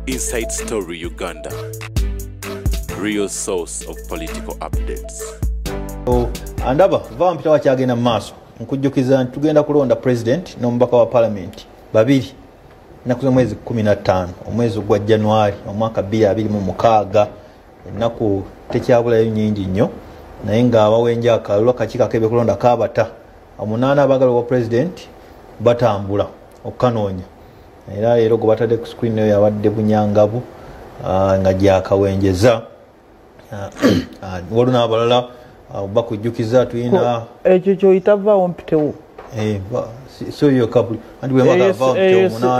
Inside Story Uganda, real source of political updates. Andaba va mpita wakyagenda mu maaso, nkujjukiza nti tugenda kulonda president n'omubaka wa parliament babiri ennaku z'omwezi 15 omwezi gwa January omwaka 2026. Ennaku tekyabulayo nnyingi nnyo, naye ng'abawenja akalulu akakiiko ak'ebyokulonda kaabata 8 abaagala obwa president batambula okukanoonya, era leero gwe batadde ku screen eyo yabadde Bunyangabu nga gyakawenjeza. Waliwo n'abalala bakujjukiza tulina ekyo kyoyita vaawo mpitewo.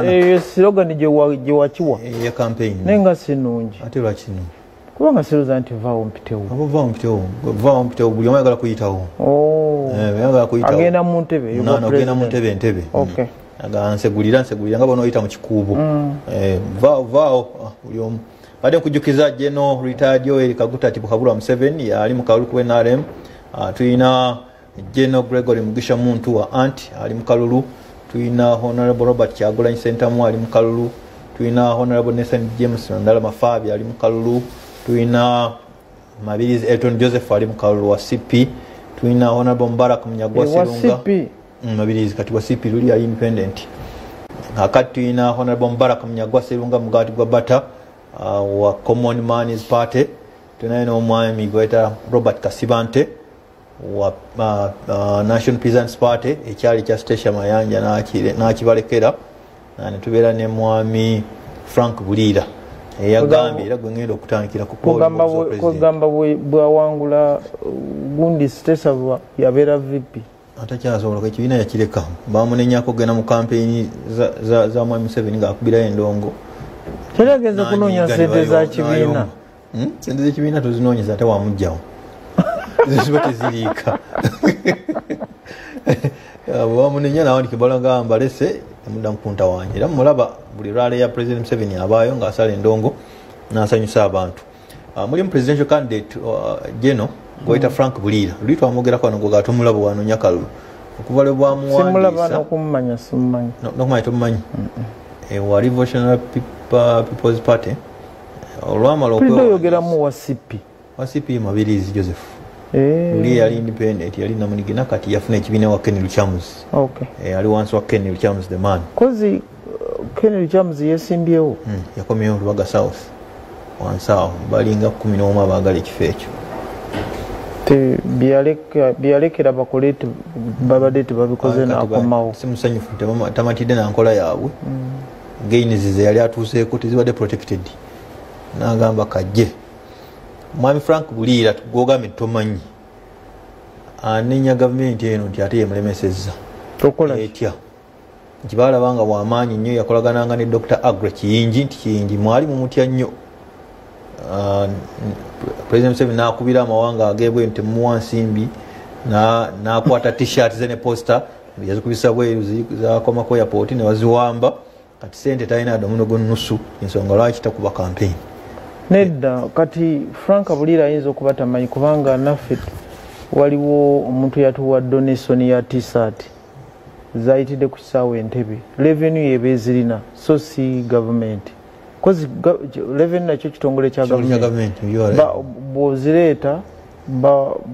Eyo slogan gye wakiwa. Ya campaign. Naye nga si nnungi. Ate lwaki nnungi? Kubanga sirowooza nti vaawo mpitewo. Abo vaawo mpitewo, vaawo mpitewo, buli omu ayagala kuyitawo. Oh. Ayagala kuyitawo. Agenda mu ntebe ey'obwa Munaana ogenda mu president. ntebe entebe. Aga nsegulira nsegulira nga bw'onoyita mu kikuubo. Vaawo vaawo, buli omu. Badde nkujjukiza General retired Yoweri Kaguta Tibuhaburwa Museveni ali mu kalulu ku NRM. Tulina General Gregory Mugisha Muntu wa ANT ali mu kalulu. Tulina Honorable Robert Kyagulanyi Ssentamu ali mu kalulu. Tulina Honorable Nathan James Ndala Mafabi ali mu kalulu. Tulina Mabirizi Elton Joseph ali mu kalulu wa CP. Tulina Honorable Mubarak Munyagwa Wa Serunga. CP. Mabirizi kati wa CP, luli ali independent. Kakati tulina Honorable Mubarak Munyagwa Serunga Mugati gwa Bata wa Common Man's Party. Tunaye n'omwami gweta Robert Kasibante wa National Peasants Party, ekyali kya Stecia Mayanja n'akibalekera. Ne tubeera ne mwami Frank Buliira eyagambye era gwe ngenda okutandikira ku Kugamba bwawangula gundi Stecia yabeera VP. Atakyasobola, ekibiina yakireka, bamunenyako okugenda mu kampeyini za mwami Museveni ng'akubirayo endongo. Teri agenze kunoonya sente za kibiina. Sente z'ekibiina tozinoonyeza, ate wamugjawo ziba teziriika. Bamunenya nawandika ebbaluwa nga mbalese emudda mukunta wanje, era mulaba buli rally ya President Museveni abaayo ng'asala endongo n'asanyusa abantu. Mulimu presidential candidate geno gwayita Frank Buliira, luli twamwogerako wano gwe gatumulaba wanoonya kalulu okuva lwe Simulaba. bwamuwandiisa. N'okumumanya simumanyi. N'okumanya tomumanyi. Wa Revolutionary People's Party olwamala Pulidde oyogeramu wa CP. Wa CP Mabirizi Joseph. Luli yali independent, yali namunigina, kati yafuna ekibiina wa Ken Lukyamuzi. Ali wansi wa Ken Lukyamuzi the man. Kozi Ken Lukyamuzi yesimbyewo? Yakomyewo Lubaga South wansi awo, balinga 11 abaagala ekifo ekyo. Byalekera bakole babadde tebabikoze n'akomawo. Si musanyufu, tamatidde na nkola yaabwe. Gains ze yali atuuseeko tezibadde protected, n'agamba kajje. Mwami Frank Buliira gwogambye tomanyi, anenya gavumenti eno nti ate yemulemesezza. Etya? Nti baalaba nga bwamaanyi nnyo, yakolagananga ne Dr Agre Kiyingi, nti Kiyingi mwali mumutya nnyo. President Museveni n'akubira amawanga ag'ebweru nti temuwa nsimbi, n'akwata T-shirt ze ne poster yazikubisa bweru, zakomako airport ne baziwamba. Kati sente talina yadde omuno gw'ennusu, ensonga lwaki takuba campaign. Nedda, kati Frank Buliira ayinza okuba tamanyi, kubanga naffe waliwo omuntu yatuwa donation ya T-shirt zayitidde ku kisaawe Entebbe. Revenue yeba ezirina, so si government, kozi revenue nakyo kitongole kya government. Bw'ozireeta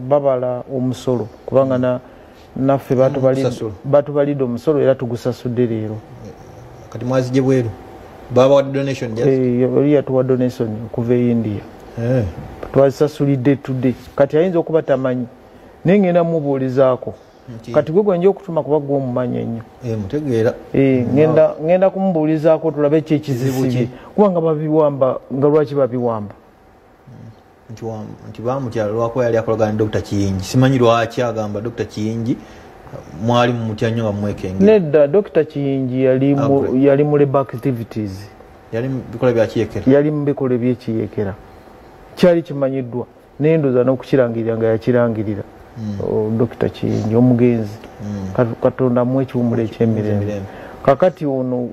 babala omusolo, kubanga naffe batubalidde omusolo era tugusasudde leero. Kati mwazije bweru, babawadde donation just? Oli yatuwa donation okuva e India. Twazisasulidde tudde. Kati ayinza okuba tamanyi, naye ngenda mubuulizaako. Kati gwe gwenja okutuma kuba gwe omumanyi ennyo. Mutegeera. Ngenda kumubuulizaako tulabe ki ekizisibye, kubanga babiwamba, nga lwaki babiwamba? Nti bamutya lwakuba yali akolagana ne Dr Kiyingi. Simanyi lwaki agamba Dr Kiyingi mwali mumutya nnyo nga mumwekengera. Nedda, Dr Kiyingi yali mu labor activities. Yali mu bikolwa bya kiyekera. Yali mu bikolwa ebyekiyekera, kyali kimanyiddwa, naye ndowooza n'okukirangirira nga yakirangirira. Dr Kiyingi omugenzi, Katonda amuwe ekiwummulo ekyemirembe. Kakati ono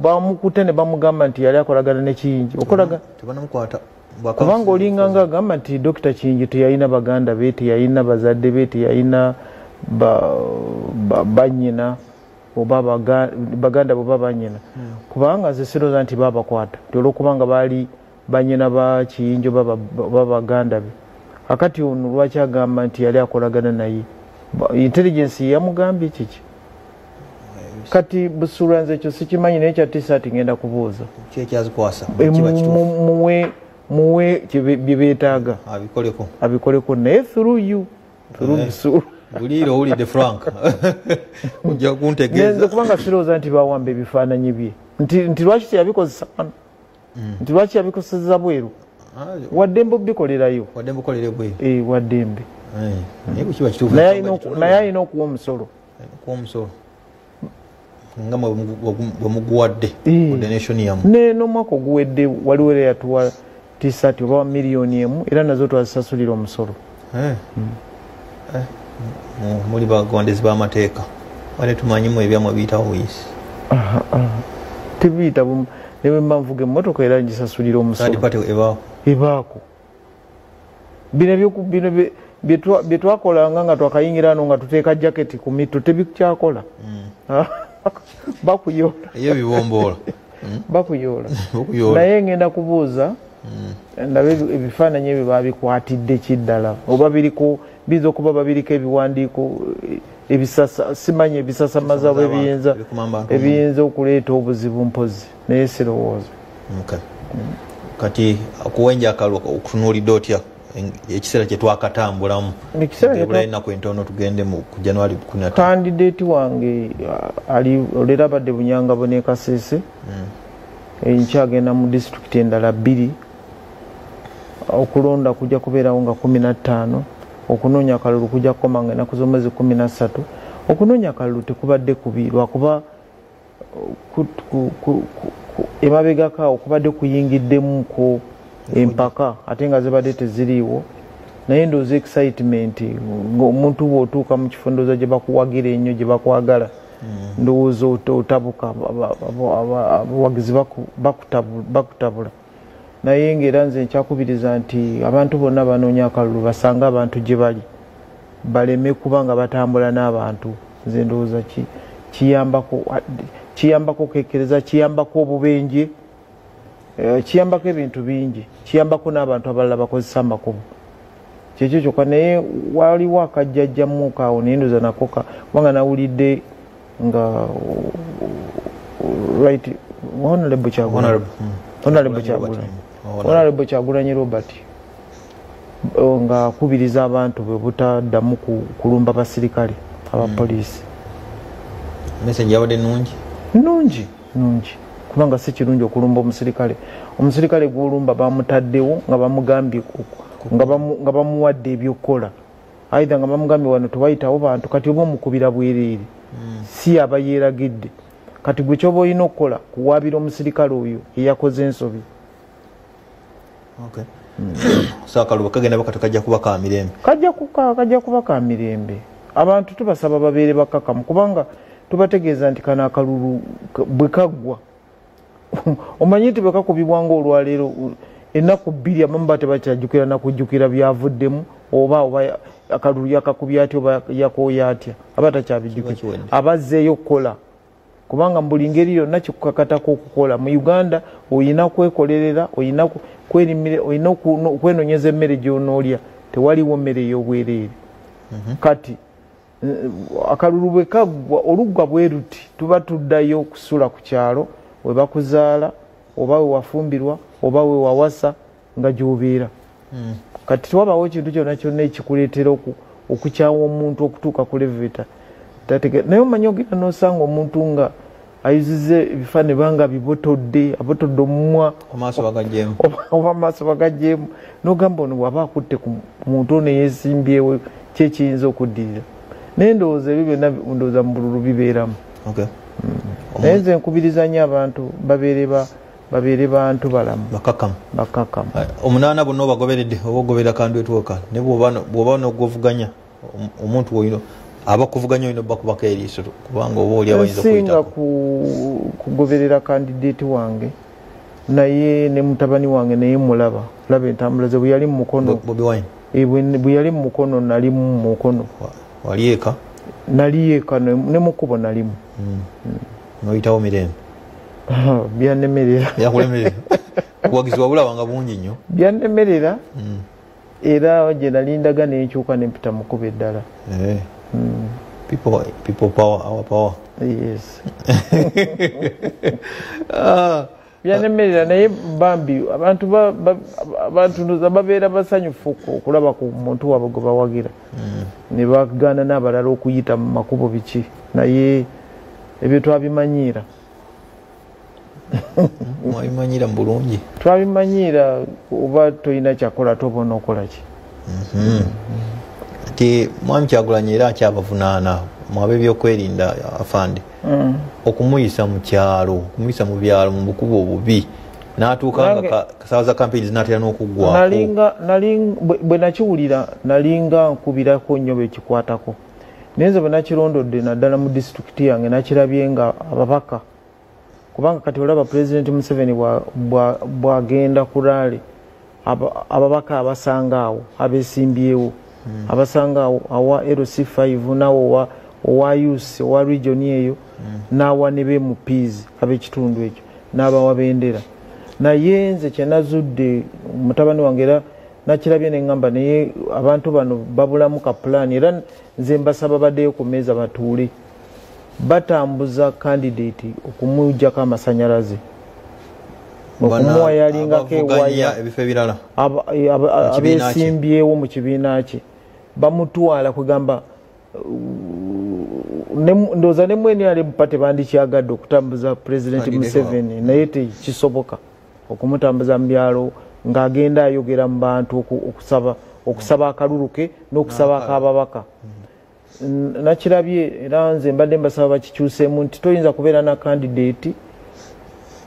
bamukute ne bamugamba nti yali akolagana ne Kiyingi okolaga Tebanamukwata. Kubanga olinga nga agamba nti Dr Kiyingi teyalina baganda be, teyalina bazadde be, teyalina bannyina. oba baganda bo banyina. Kubanga nze sirowooza nti babakwata nti olwokubanga baali banyina ba Kiyinjo baba baganda be. Akati ono lwaki agamba nti yali akolagana naye? Intelligence yamugambye kiki? Kati Busuulwa nze ekyo sikimanyi, naye kya t-shirt ngenda kubuuza. Ki ekyazikwasa? Kiba kituufu. Muwe bye beetaaga abikoleko, abikoleko naye through you, through Busuulwa. Buliira owulidde Frank, ojja kuntegeeza. Nze kubanga sirowooza nti bawamba ebifaananyi bye nti lwaki teyabikozesa wano, nti lwaki yabikozesa bweru. Waddembe obikolerayo, waddembe okolere bweru, waddembe. Naye bwe kiba kituufu, naye alina okuwa omusolo, okuwa omusolo nga bwe muguwadde donation yammwe. N'omwaka oguwedde waliwo era yatuwa t-shirt oba 1,000,000 era nazo twazisasulira omusolo. Muli bagondezi b'amateeka, wale tumanyimu ebyammwe biyitawo buyisi. Tebiyita, ne bwe mba nvuga emmotoka era ngisasulira omusolo. Third party ebaako? Ebaako. Bino bye twakolanga nga twakayingira wano nga tuteeka jaketi ku mito tebikyakola. Bakuyoola. Eyo bibomboola. Bakuyoola. Naye ngenda kubuuza ndabe ebifaananyi ebyo babikwatidde ki ddala, oba biriko, biyinza okuba babiriko ebiwandiiko ebisasa, simanyi ebisasamaza oba ebiyinza okuleeta obuzibu mpozi, naye sirowooza. Kati okuwenja akalulu okutunuulidde otya ekiseera kye twakatambulamu? Ebula ennaku entono tugende ku January 15. Kandidate wange ali olera abadde Bunyangabo ne Kasese, enkya agenda mu disitulikiti endala 2. Okulonda kujja kubeerawo nga 15, okunoonya akalulu kujja kukoma nga ennaku z'omwezi 13. Okunoonya akalulu tekubadde kubi lwakuba emabegako awo kubadde kuyingiddemuko empaka ate nga zibadde teziriiwo. Naye ndowooza excitement ng'omuntu bw'otuuka mu kifo ndowooza gye bakuwagira ennyo, gye bakwagala, ndowooza otabuka, abawagizi bakutabula. Naye ng'era nze nkyakubiriza nti abantu bonna banoonya akalulu basange abantu gye bali, baleme kuba nga batambula n'abantu. Nze ndowooza kiyambako okekkereza, kiyambako obubenje, kiyambako ebintu bingi, kiyambako n'abantu abalala bakozesa amakubo. Kyekyo kyokka. Naye waliwo akajjajjamuuko awo, naye ndowooza nako kubanga nawulidde nga right Honorable Kyagulanyi, Honorable Kyagulanyi Robert nga akubiriza abantu bwe butaddamu kulumba basirikale abapoliisi. Message yabadde nnungi? Nnungi, nnungi, kubanga si kirungi okulumba omusirikale. Omusirikale gw'olumba bamutaddewo nga bamugambye, nga bamuwadde ebyokukola, aidha nga bamugambye wano tewayitawo bantu, kati oba omukubira bwereere, si aba yeeragidde. Kati gwe kyoba olina okukola kuwaabira omusirikale oyo eyakoze ensobi. So akalulu kagenda baka kajja kuba ka mirembe? Kajja kuba ka mirembe. Abantu tubasaba babeere bakakamu, kubanga tubategeeza nti kano akalulu bwe kaggwa, omanyi nti bwe kakubibwa ng'olwaleero ennaku 2 abamu batebakyajjukira nakujjukira byavuddemu, oba akalulu yakakubye atya oba yakooya atya, aba takyabijjukira, abazzeeyo okukola. Kubanga mu buli ngeri yonna kikukakatako okukola. Mu Uganda oyina kwekolerera, oyina kwerimira, oyina okwenonyeza emmere gy'onoolya, tewaliwo mmere ey'obwereere. Kati akalulu bwe kaggwa, oluggwa bwe luti, tuba tuddayo okusula ku kyalo we bakuzaala, oba we wafumbirwa, oba we wawasa nga gy'obeera. Kati tewabawo ekintu kyonna kyonna ekikuleetera okukyawa omuntu okutuuka ku leveta. Naye omanyi ogenda n'osanga omuntu nga ayuziza ebifaananyi banga bibotodde, abotodde omumwa, oba amaaso bagaggyemu, n'ogamba ono bw'aba akutte ku muntu ono eyeesimbyewo ki ekiyinza okuddirira. Naye ndowooza ebyo byonna ndowooza mu bululu bibeeramu. Naye nze nkubiriza nnyo abantu babeere bantu balamu, bakakamu. 8 bonna obagoberedde oba ogoberera kandwetwoka, ne bw'oba n'ogwovuganya omuntu olina abakuvuganya olina obbakubako eriiso, kubanga oba oli abayinza okuyitako. Nsinga kugoberera kandidate wange, naye ne mutabani wange naye mulaba, laba entambula ze bwe yali mu mukono. Bobi Wine. Bwe yali mu mukono nali mu mukono. Wali eka? Naliye kano ne mukubo nalimu. Noyitawo mirembe? Byannemerera. Byakulemerera? Obuwagizi wabulabanga bungi nnyo. Byannemerera, era gye nalindaga nenkyuka nempita mu kkubo eddala. People power, our power. Yes. Byanemerera, naye bambi abantu abantu ndoza babeera basanyufu okulaba ku muntu waabwe gwe bawagira, ne bagaana n'abalala okuyita mu makubo biki, naye ebyo twabimanyiira. Mwabimanyira mu bulungi. Twabimanyiira. Oba tolina kyakola, toba onookola ki? Nti Mwami Kyagulanyi era akyabavunaana mwabe ebyokwerinda, afande, okumuyisa mu kyalo, okumuyisa mu byalo mu bukubo obubi, n'atuuka nga kasaawa za kampeyini zinaatera n'okuggwako. Nalinga bwe nakiwulira, nalinga nkubirako nnyo bekikwatako, naye nze bwe nakirondodde, naddala mu disitulikiti yange, nakirabye nga ababaka, kubanga kati olaba Pulezidenti Museveni bw'agenda ku rally, ababaka abasanga awo, abesimbyewo abasanga awo, awa LC5, nawe owa youth owa region eyo, n'awa ne be MPs ab'ekitundu ekyo, n'abawa bendera. Naye nze kyenazudde, mutabani wange era nakirabye, neŋŋamba naye abantu bano babulamu ka pulaani, era nze mbasaba baddeyo ku mmeeza batuule. Batambuza candidate okumugjako amasanyalaze, okumuwa yalingako ewaya ebifo ebirala. Mu kibiina kye. Abesimbyewo mu kibiina kye bamutwala kugamba ndowooza ne mwenali party bandikyagadde okutambuza Pulezidenti Candidate. Museveni, naye tekisoboka okumutambuza mu byalo ng'agenda ayogera mu bantu okusaba akalulu ke n'okusaba ak'ababaka. Nakirabye era nze mbadde mbasaba bakikyuseemu, nti toyinza kubeera na candidate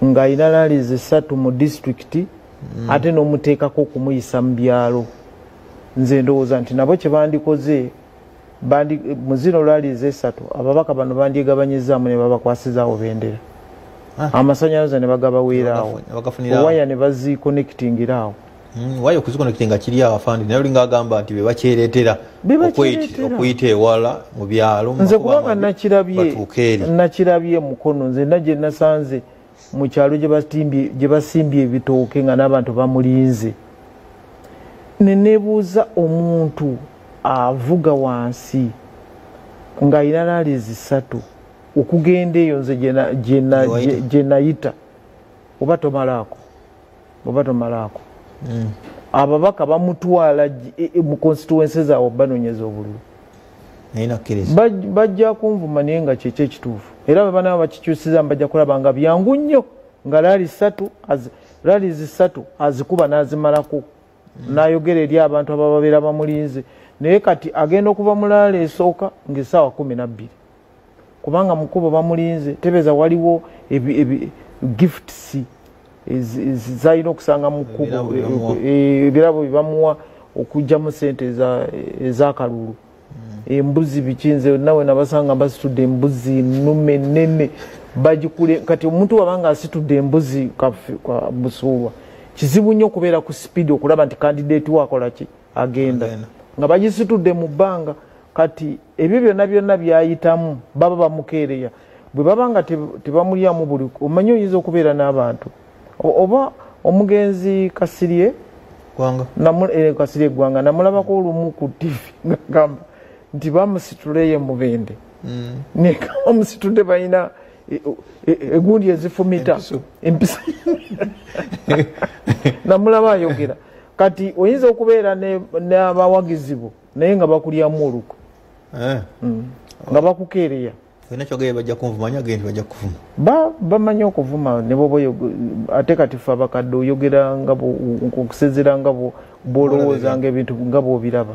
ng'alina rallies esatu mu disitulikiti, ate n'omuteekako okumuyisa mu byalo. Nze ndowooza nti nabo kye bandikoze, mu zino rallies esatu, ababaka bano bandyegabanyizaamu ne babakwasizaawo bendera, amasanyalaze ne bagabaweeraawo, Ne bagafunira awo. owaya ne baziconnectingira awo. Waayo okuziconnectinga kiri awo, afande, naye olinga agamba nti be bakyereetera. Be bakyereetera. Okuyita ewala mu byalo, mu Nze makubo kubanga amabi, nakirabye. batuuke eri. Nakirabye mukono nze na gye nasanze mu kyalo gye basimbye ebitooke nga n'abantu bamulinze, ne neebuuza omuntu avuga wansi ng'alina rallies ssatu okugenda eyo nze Gye wayita. gye nayita, oba tomalaako, oba tomalaako. Ababaka bamutwala mu constituency zaabwe banoonyeza obululu. Naye nakkiriza. Bajja kunvuma, naye nga kyekyo ekituufu, era bwe banaaba bakikyusiza bajja kulaba nga byangu nnyo, nga rallies ssatu azikuba n'azimalako, n'ayogera eri abantu abababeera bamulinze. Naye kati agenda okuva mu rally esooka ng'essaawa 12, kubanga mukubo bamulinze, tebeeza waliwo gifts zalina okusanga mu kkubo. Ebirabo bye bamuwa. Ebirabo bye bamuwa okugyamu sente ez'akalulu, embuzi biki. Nze nawe nabasanga basitudde embuzi nnume nene bagikule. Kati omuntu wabanga asitudde embuzi busuulwa, kizibu nnyo okubeera ku speed okulaba nti candidate wakola ki, agenda. Agenda. Nga bagisitudde mu bbanga. Kati ebyo byonna byonna byayitamu baba bamukeereya, bwe baba nga tebamulyamu buli. Omanyi oyinza okubeera n'abantu, oba omugenzi Kasirye. Gwanga. Kasirye Eggwanga namulabako olumu ku TV ngagamba nti bamusituleyo mubende, naye nga bamusitudde balina egundi ezifumita. Empiso. Empiso. Namulaba ayogera. Kati oyinza okubeera n'abawagizi bo, naye nga bakulyamu olukwe, nga bakukeereya. Olina kyogere, bajja kunvuma, ani agende nti bajja kuvuma? Bamanyi okuvuma ne bwoba ate kati fe abakadde oyogera nga okusinziira nga bw'olowoozanga ebintu nga bw'obiraba,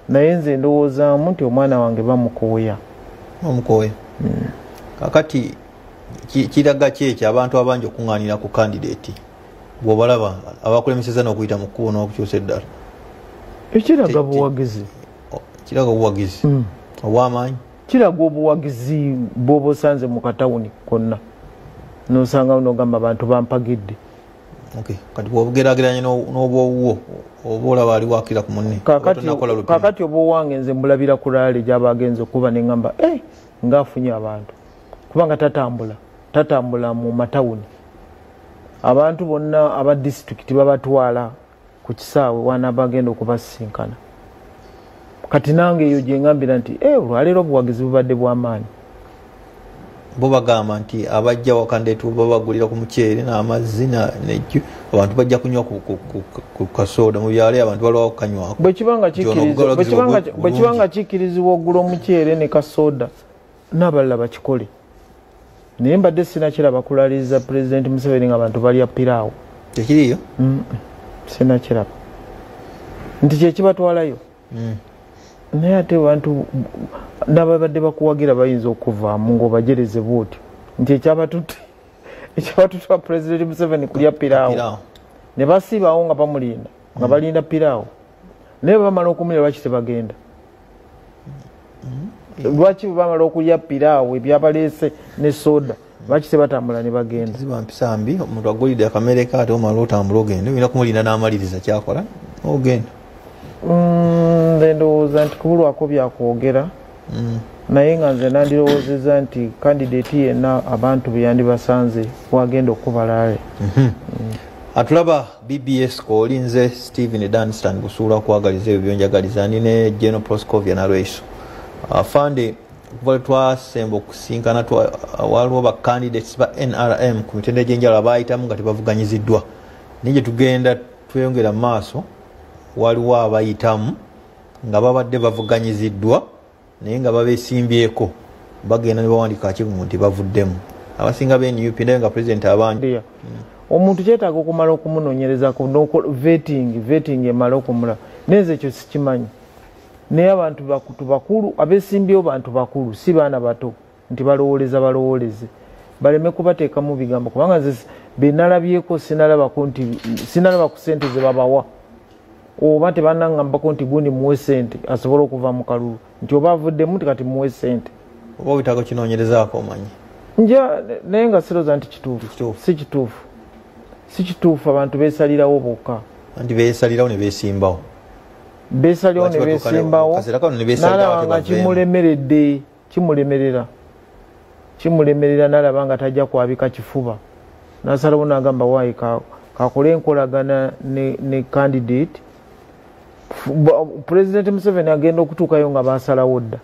naye nze ndowoozaamu nti omwana wange bamukooya. Omukooya. Kakati kiraga ki ekyo, abantu abangi okuŋŋaanira ku candidate, bw'obalaba abakulemeseza n'okuyita mu kkubo n'okukyusa eddala? Ekiraga buwagizi. Kiraga obuwagizi obw'amaanyi. Kiraga obuwagizi bw'oba osanze mu katawuni konna, nosanga nogamba abantu bampagidde. Okay. Kati bw'obugeraageranya n'obwowuwo oba olaba ali wakira ku munne. Kakati obwowange nze mbulabira ku rally gy'aba agenze okuba ne ŋŋamba ng'afunye abantu, kubanga tatambula mu matawuni. Abantu bonna aba disitulikiti babatwala ku kisaawe wanaaba agenda okubasisinkana. Kati nange eyo gye ŋŋambira nti olwaleero obuwagizi bubadde bw'amaanyi. Bo bagamba nti abajja wakandeetu babagulira ku muceere n'amazzi nejju, abantu bajja kunywa ku kasoda mu byalo, abantu balwawo kukanywako. Bwe kiba nga kikkirizibwa okugula omuceere ne kasoda, n'abalala bakikole. Naye mbadde sinakiraba kulaliza Pulezidenti Museveni nga abantu balya piraawo. Tekiriyo? Sinakiraba nti kyekibatwalayo. Naye ate abantu n'ababadde bakuwagira bayinza okuvaamu ng'obajereze bw'otyo nti ekyabatutte Pulezidenti Museveni kulya piraawo, ne basiibaawo nga bamulinda, nga balinda piraawo. Naye bwe bamala okumulya lwaki tebagenda? Lwaki bwe bamala okulya piraawo ebyabaleese ne soda lwaki tebatambula ne bagenda? Ziba mpisa mbi, omuntu agulidde akamere ke ate omala otambula ogenda, olina kumulinda n'amaliriza kyakola ogenda. Nze ndowooza nti kubulwako byakwogera, naye nga nze nandirowoozezza nti kandidate yenna abantu be yandibasanze wagenda okubalaale. Atulaba BBS kooli, nze Stephen Danstan Busuula kwagaliza ebyo byonjagaliza. Ndi ne General Proscovia Nalweyiso. Afande, okuva twasemba okusinkana waliwo ba candidates ba NRM ku mitendera egy'enjawulo abayitamu nga tebavuganyiziddwa, naye gye tugenda tweyongera mu maaso waliwo abayitamu nga babadde bavuganyiziddwa naye nga babeesimbyeko, bagenda ne bawandika akivumu nti bavuddemu. Abasinga ba NUP, naye nga pulezidenti abangi. Omuntu kyetaaga okumala okumunoonyerezako, vetting emala okumula. Naye nze ekyo sikimanyi, naye abantu bakulu abeesimbyewo bantu bakulu, si baana bato nti balowooleza balowooleze baleme kubateekamu bigambo, kubanga nze benalabyeko sinalabako nti sinalaba ku sente ze babawa, oba tebanaŋŋambako nti gundi muwe sente asobole okuva mu kalulu, nti oba avuddemu nti kati muwe sente. Oba wetaaga kinoonyerezaako omanyi. Nja, naye nga sirowooza nti kituufu. Si kituufu, si kituufu. Abantu beesalirawo bokka. Anti beesalirawo ne beesimbawo. Beesalirawo ne beesimbawo, nalaba nga kimulemeredde, kimulemerera, kimulemerera, nalaba nga tajja kwabika kifuba, nasalawo nagamba waayi kakole enkolagana ne candidate. Pulezidenti Museveni agenda okutuukayo nga basalawo dda.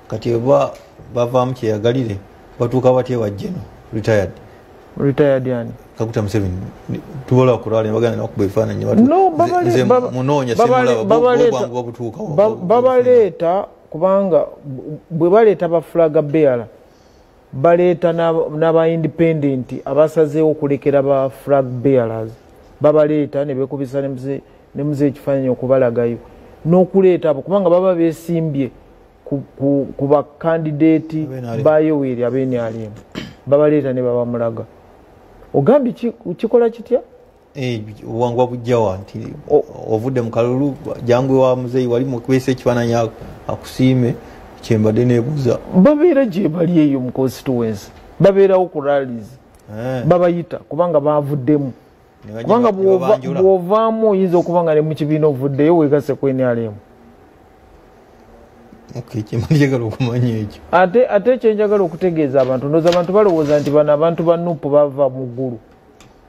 Kati oba bavaamu kyeyagalire, batuuka batya ewa General retired? Retired yani? Kaguta Museveni tubola kulwala bagenda nakuba ebifaananyi. No, nze munoonya simulaba, bwangu babutuuka. Babaleeta kubanga bwe baleeta ba flag bearer, baleeta n'aba independent abasazeewo okulekera ba flag bearers, babaleeta ne beekubisa ne muze ekifaananyi okubalagayo n'okuleeta abo, kubanga baba beesimbye ku bakandideeti ba Yoweri ab'e NRM, babaleeta ne babamulaga. Ogambye kikola kitya? Obuwangu bujjawa nti ovudde mu kalulu, jangu wa muzeeyi wali mukubisa ekifaananyi akusiime? Kyembadde neebuuza. Babeera gye bali eyo mu constituency, babeerawo ku rallies, babayita kubanga bavuddemu, kubanga bw'ovaamu oyinza okuba nga ne mu kibiina ovuddeyo weegase ku NRM. Kyembadde okumanya ekyo. Ate kyenjagala okutegeeza abantu, ndowooza abantu balowooza nti bano abantu ba NUP bava mu ggulu.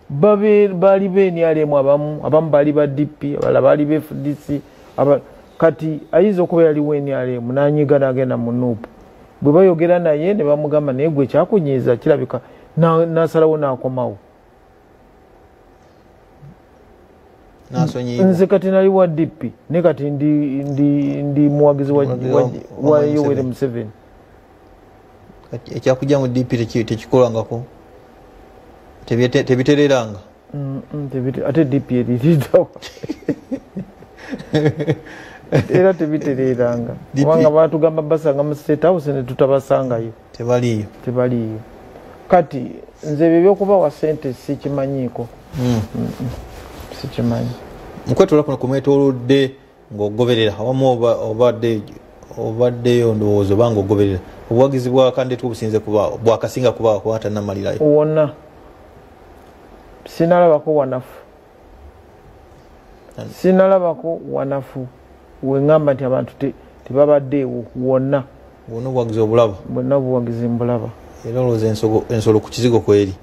Baali ba NRM abamu, abamu baali ba DP, abalala baali ba FDC. Kati ayinza okuba yaliwo NRM n'anyiga n'agenda mu NUP. Bwe bayogera naye ne bamugamba naye gwe kyakunyiiza kirabika n'asalawo n'akomawo. Nze kati nali wa DP, naye kati ndi muwagizi wa Yoweri Museveni. Ekyakujja mu DP tekikolangako, tebitereranga. Ate DP eririddawa? Era tebitereranga, kubanga batugamba basanga mu State House ne tutabasangayo. Tebaliiyo. Tebaliiyo. Kati nze ebyo ebyokubawa sente sikimanyiiko, sikimanyi. Mukwetoola kuno kumwetoolodde ng'ogoberera awamu obaddeyo ndowooza oba ng'ogoberera obuwagizi bwa kandidate obusinze kuba bwakasinga kuba kuba tannamalirayo? Wonna. Sinalabako wanafu. Sinalabako wanafu wengamba nti abantu tebabaddeewo wonna. Wonna obuwagizi obulaba? Bwonna obuwagizi mbulaba. Era olowooza ensolo ku kizigo kweri?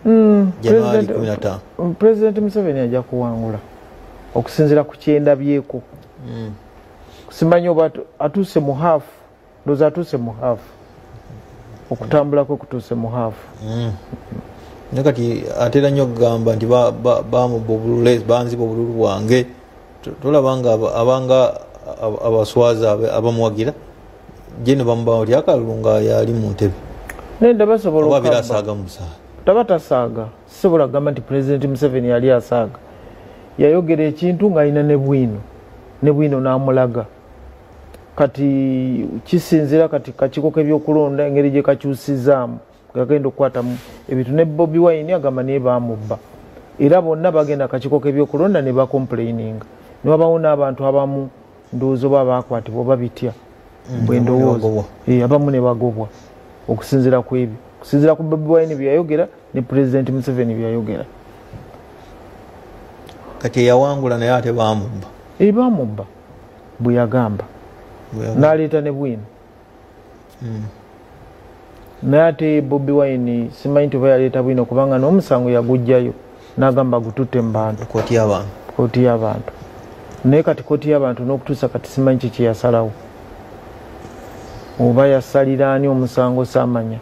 January 15. President Museveni ajja kuwangula okusinziira ku kyendabyeko. Simanyi oba atuuse mu half, ndowooza atuuse mu half. Okutambula kwe kutuuse mu half. Naye kati atera nnyo okugamba nti bamubba obululu, banziba obululu bwange. Tolaba nga abanga abaswaza abamuwagira jeno bamuba oti akalulu nga yali mu ntebe. Nedda basobola Oba okukabba. birasaaga mu busaaga. Taba tasaaga. Sisobola kugamba nti President Museveni yali asaaga. Yayogera ekintu ng'alina ne bwino. Ne bwino n'amulaga. Kati kisinziira kati kakiiko k'ebyokulonda engeri gye kakyusizaamu gagenda okukwatamu ebintu. Ne Bobi Wine agamba naye baamubba. Era bonna bagenda akakiiko k'ebyokulonda ne bakomplaininga. Ne wabawo n'abantu abamu ndowooza oba baakwatibwa oba bitya. Bwe ndowooza. Abamu ne bagobwa okusinziira ku ebyo. Okusinziira ku Bobi Wine bye yayogera ne President Museveni bye yayogera. Kati eyawangula naye ate baamubba. Baamubba bwe yagamba. N'aleeta ne bwino. Naye ate Bobi Wine simanyi nti oba yaleeta bwino kubanga n'omusango yaguggyayo n'agamba gututte mu bantu. Kkooti y'abantu. Kkooti y'abantu. Naye kati kkooti y'abantu n'okutuusa kati simanyi ki kye yasalawo. Oba yasalira ani omusango saamanya.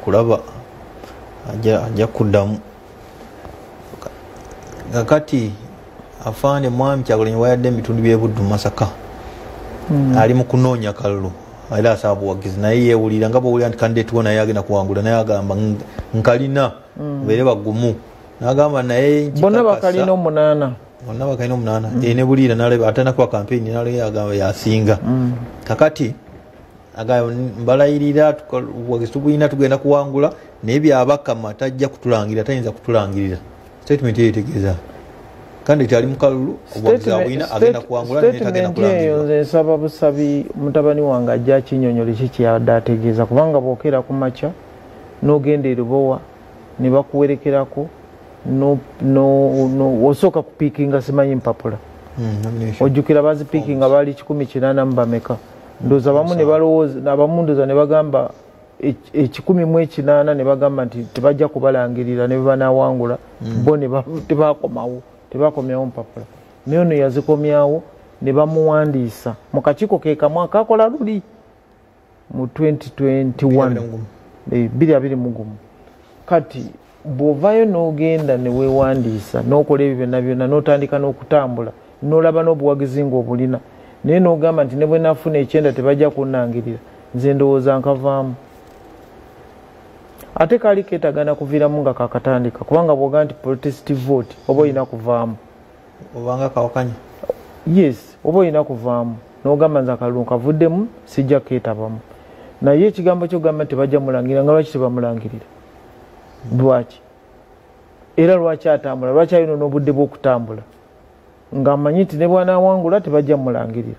Kulaba ajja kuddamu. Kakati afande Mwami Kyagulanyi wayadde ebitundu by'e Buddu mu Masaka. Ali mu kunoonya kalulu era asaba buwagizi naye yeewulira nga bw'owulira nti candidate wo naye agenda kuwangula naye agamba nkalina beere bagumu. N'agamba naye bonna bakalina 8. Bonna bakalina 8. Ne buliira n'alaba atandika kuba campaign n'alaba agamba yasinga. Kakati agamba mbalayirira obuwagizi tubulina tugenda kuwangula naye byabakama tajja kutulangira tayinza kutulangirira. Statement eyo etegeeza candidate ali mu kalulu obuwagizi abulina agenda kuwangula naye tagenda kulangirira. Nze nsaba busabi mutabani wange ajja akinnyonnyole ki kyeyabadde ategeeza kubanga bw'okeera ku makya n'ogenda e Lubowa ne bakuwerekerako osooka kupiikinga simanyi mpapula. Ojjukira bazipiikinga baali 180 bameka. Ndowooza abamu ne balowooza abamu ndowooza ne bagamba 108 ne bagamba nti tebajja kubalangirira ne banaawangula bo ne tebakomawo tebakomyawo mpapula. Naye ono yazikomyawo ne bamuwandiisa mu kakiiko ke kamu akakola luli mu 2021 2021. Kati bw'ovaayo n'ogenda ne weewandiisa n'okola ebyo byonna byonna n'otandika n'okutambula n'olaba n'obuwagizi ng'obulina naye n'ogamba nti ne bwe nafuna 9 tebajja kunnangirira nze ndowooza nkavaamu. Ate kaali keetagana kuviiramu nga kakatandika kubanga bw'ogamba nti protest vote oba olina kuvaamu. Obanga kawakanya. Yes, oba olina kuvaamu n'ogamba nze akalulu nkavuddemu sijja keetabamu. Naye ekigambo ky'ogamba nti tebajja mulangira nga lwaki tebamulangirira? Lwaki? Era lwaki atambula? Lwaki alina n'obudde bw'okutambula? Ng'amanyi nti ne bw'anaawangula tebajja mulangirira.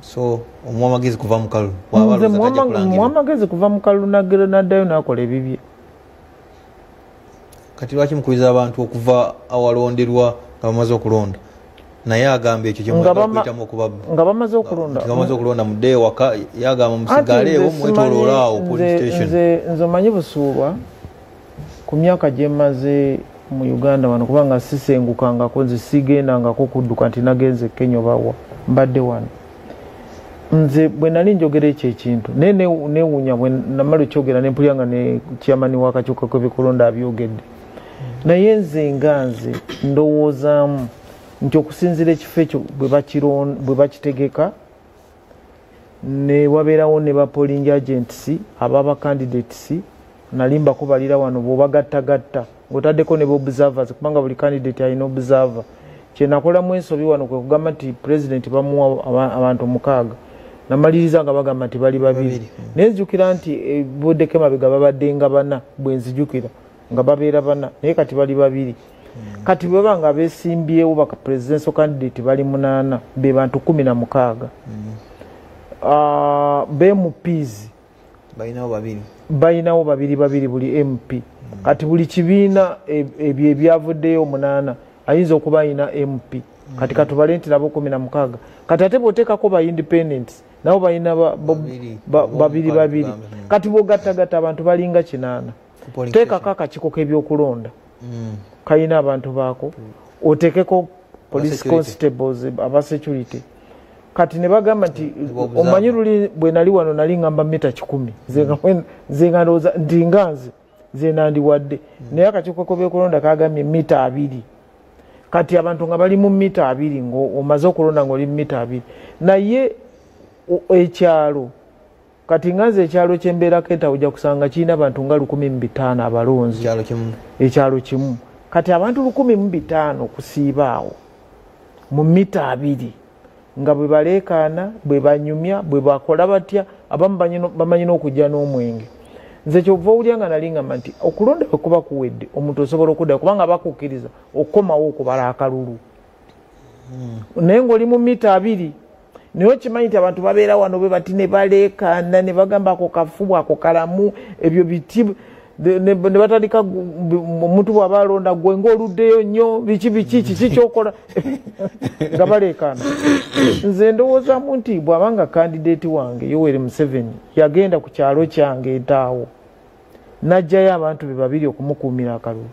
So omuwa amagezi kuva mu kalulu. Muwa amagezi kuva mu kalulu n'addayo n'akola ebibye. Kati lwaki mukubiriza abantu okuva awalonderwa nga bamaze okulonda? Naye agamba ekyo kye mwagala okuyitamu okubabba. Nga bamaze okulonda. Nga bamaze okulonda mudde ewaka yagamba musigaleewo mwetooloole awo police station. Nze omanyi Busuulwa ku myaka gye mmaze mu Uganda wano kubanga sisengukangako nze sigendangako kudduka nti nagenze Kenya oba wa mbadde wano. Nze bwe nali njogera ekyo ekintu naye neewuunya bwe namala okyogera ne mpulira nga ne chairman w'akakiiko k'ebyokulonda abyogedde. Naye nze nga nze ndowoozaamu nti okusinziira ekifo ekyo bwe bakitegeka ne wabeerawo ne ba polling agents ababa candidates nali mbakubalira wano bw'obagattagatta ng'otaddeko ne observers kubanga buli candidate alina observer. Kye nakolamu ensobi wano kwe kugamba nti president bamuwa abantu 6 namaliriza nga bagamba nti bali 2. Naye nzijukira nti buddeko emabega babadde nga 4 bwe nzijukira nga babeera 4 naye kati bali 2. Kati bwe baba nga beesimbyewo ba presidential candidate bali 8 be bantu 16. Be MPs balinawo 2. Balinawo babiri babiri buli MP. Kati buli kibiina ebyo ebyavuddeyo 8 ayinza okuba ayina MP. Kati katubale nti nabo 16. Kati ate bw'oteekako ba independents nabo balina babiri babiri. Kati bw'ogattagatta abantu balinga 8. Teekako akakiiko k'ebyokulonda kalina abantu baako, oteekeko police constables aba security. Kati ne bagamba nti omanyi luli bwe nali wano nali ngamba mita 100 nze nga ndowooza nti nga nze nandiwadde, naye akakiiko k'ebyokulonda kagambye mita 2. Kati abantu nga bali mu mita 2 ng'omaze okulonda ng'oli mu mita 2, naye ekyalo kati nga nze ekyalo kyembeerako entawo ojja kusanga kirina abantu nga 1500 abalonzi, ekyalo kimu. Kati abantu 1500 okusiiba awo mu mita 2 nga bwe baleekaana, bwe banyumya, bwe bakola batya, abamu bamanyi n'okujja n'omwenge. Nze kyova owulya nga nali ngamba nti okulonda bwe kuba kuwedde omuntu osobola okudda kubanga bakukkiriza okukomawo okubala akalulu, naye ng'oli mu mita 2. Naye okimanyi nti abantu babeera wano bwe bati ne baleekaana ne bagamba ako kafu ako kalamu ebyo biti, ne batandika omuntu bw'aba alonda gwe ng'oluddeyo nnyo biki biki kiki ky'okola nga baleekaana. Nze ndowoozaamu nti bw'abanga kandidate wange Yoweri Museveni yagenda ku kyalo kyange Entaawo n'aggyayo abantu be babiri okumukuumira akalulu,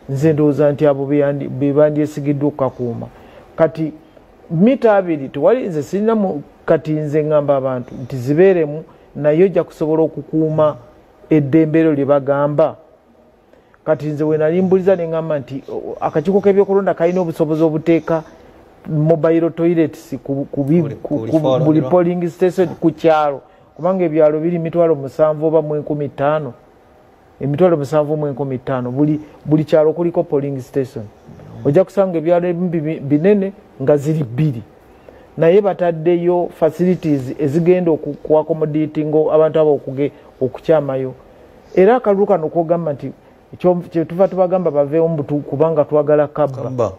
nze ndowooza nti abo be bandyesigiddwa okukakuuma. Kati mita 2 tewali, nze sirina. Kati nze ngamba abantu nti zibeeremu, naye ojja kusobola okukuuma eddembe eryo lye bagamba. Kati nze we nali mbuliza ne ngamba nti akakiiko k'ebyokulonda kalina obusobozi obuteeka mobile toilets ku buli polling station ku kyalo, kubanga ebyalo biri 7,000 oba 5,000, 7,000 5,000 buli kyalo kuliko polling station. Ojja kusanga ebyalo ebimu binene nga ziri 2, naye bataddeyo facilities ezigenda okuaccommodating abantu abo okukyamayo. Era akalulu kano kogamba nti kyetuva tubagamba baveewo mbutu kubanga twagala kabba.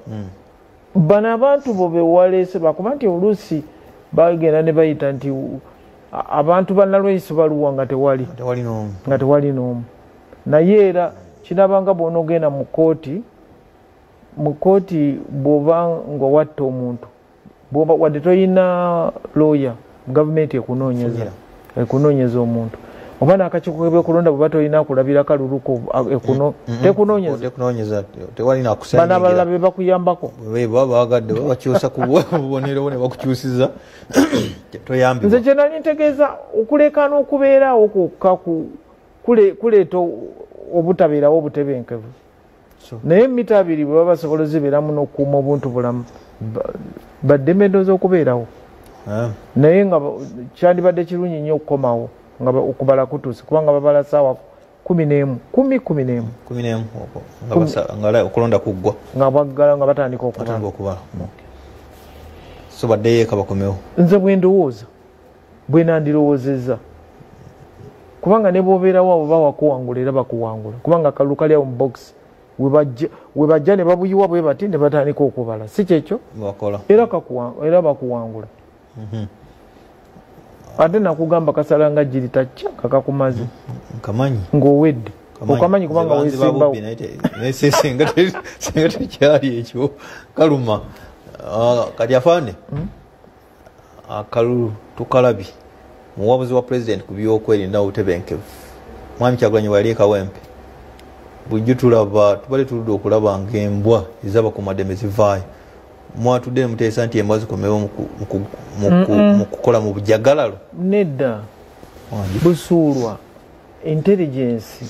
Bano abantu bo bewaleese bakuba nti oluusi bagenda ne bayita nti abantu bannalweyiso baluwa nga tewali n'omu. Naye era kinabanga bw'onoogenda mu kkooti, mu kkooti bw'oba nga watta omuntu wadde toyina lawyer, gavumenti ekunoonyeza omuntu, oba n'akakiiko k'ebyokulonda bw'oba tolina kulabira kaluluko tekunoonyeza, bano abalala be bakuyambako babagadde babakyusa ku bubonero ne bakukyusiza toyambibwa. Nze kye nali ntegeeza okulekaana okubeeraawo kwokka kuleeta obutabeerawo obutebenkevu, naye mita 2 bwe baba basobola zibeeramu n'okukuuma obuntu bulamu baddembe ndowooza okubeerawo, naye nga kyandibadde kirungi nnyo okukomawo nga okubala kutuuse, kubanga babala ssaawa 11 10 11 nga okulonda kuggwa nga baggala nga batandika okubala. So baddeyo eka bakomewo. Nze bwe ndowooza, bwe nandirowoozezza, kubanga ne bw'obeerawo abo bawakuwangula era bakuwangula, kubanga akalulu kali awo mu box we bajja ne babuyiwa bwe bati ne batandika okubala, si kyekyo? Era bakuwangula. Ate nakugamba kasala nga jiri takya kakakumaze nkamanyi ng'owedde okamanyi kubanga weesimbawo senga tekyali ekyo kaluma. Kati afande akalulu tukalabi muwabuzi wa president ku byokwerinda obutebenkevu Mwami Kyagulanyi wali e Kawempe, bulijjo tulaba tubadde tuludde okulaba ng'embwa ez'abakuumaddembe zivaayo. Mwatudde ne muteesa nti embwa zikomewo mu kukola mu bujagalalo? Nedda, busuulwa. Intelligence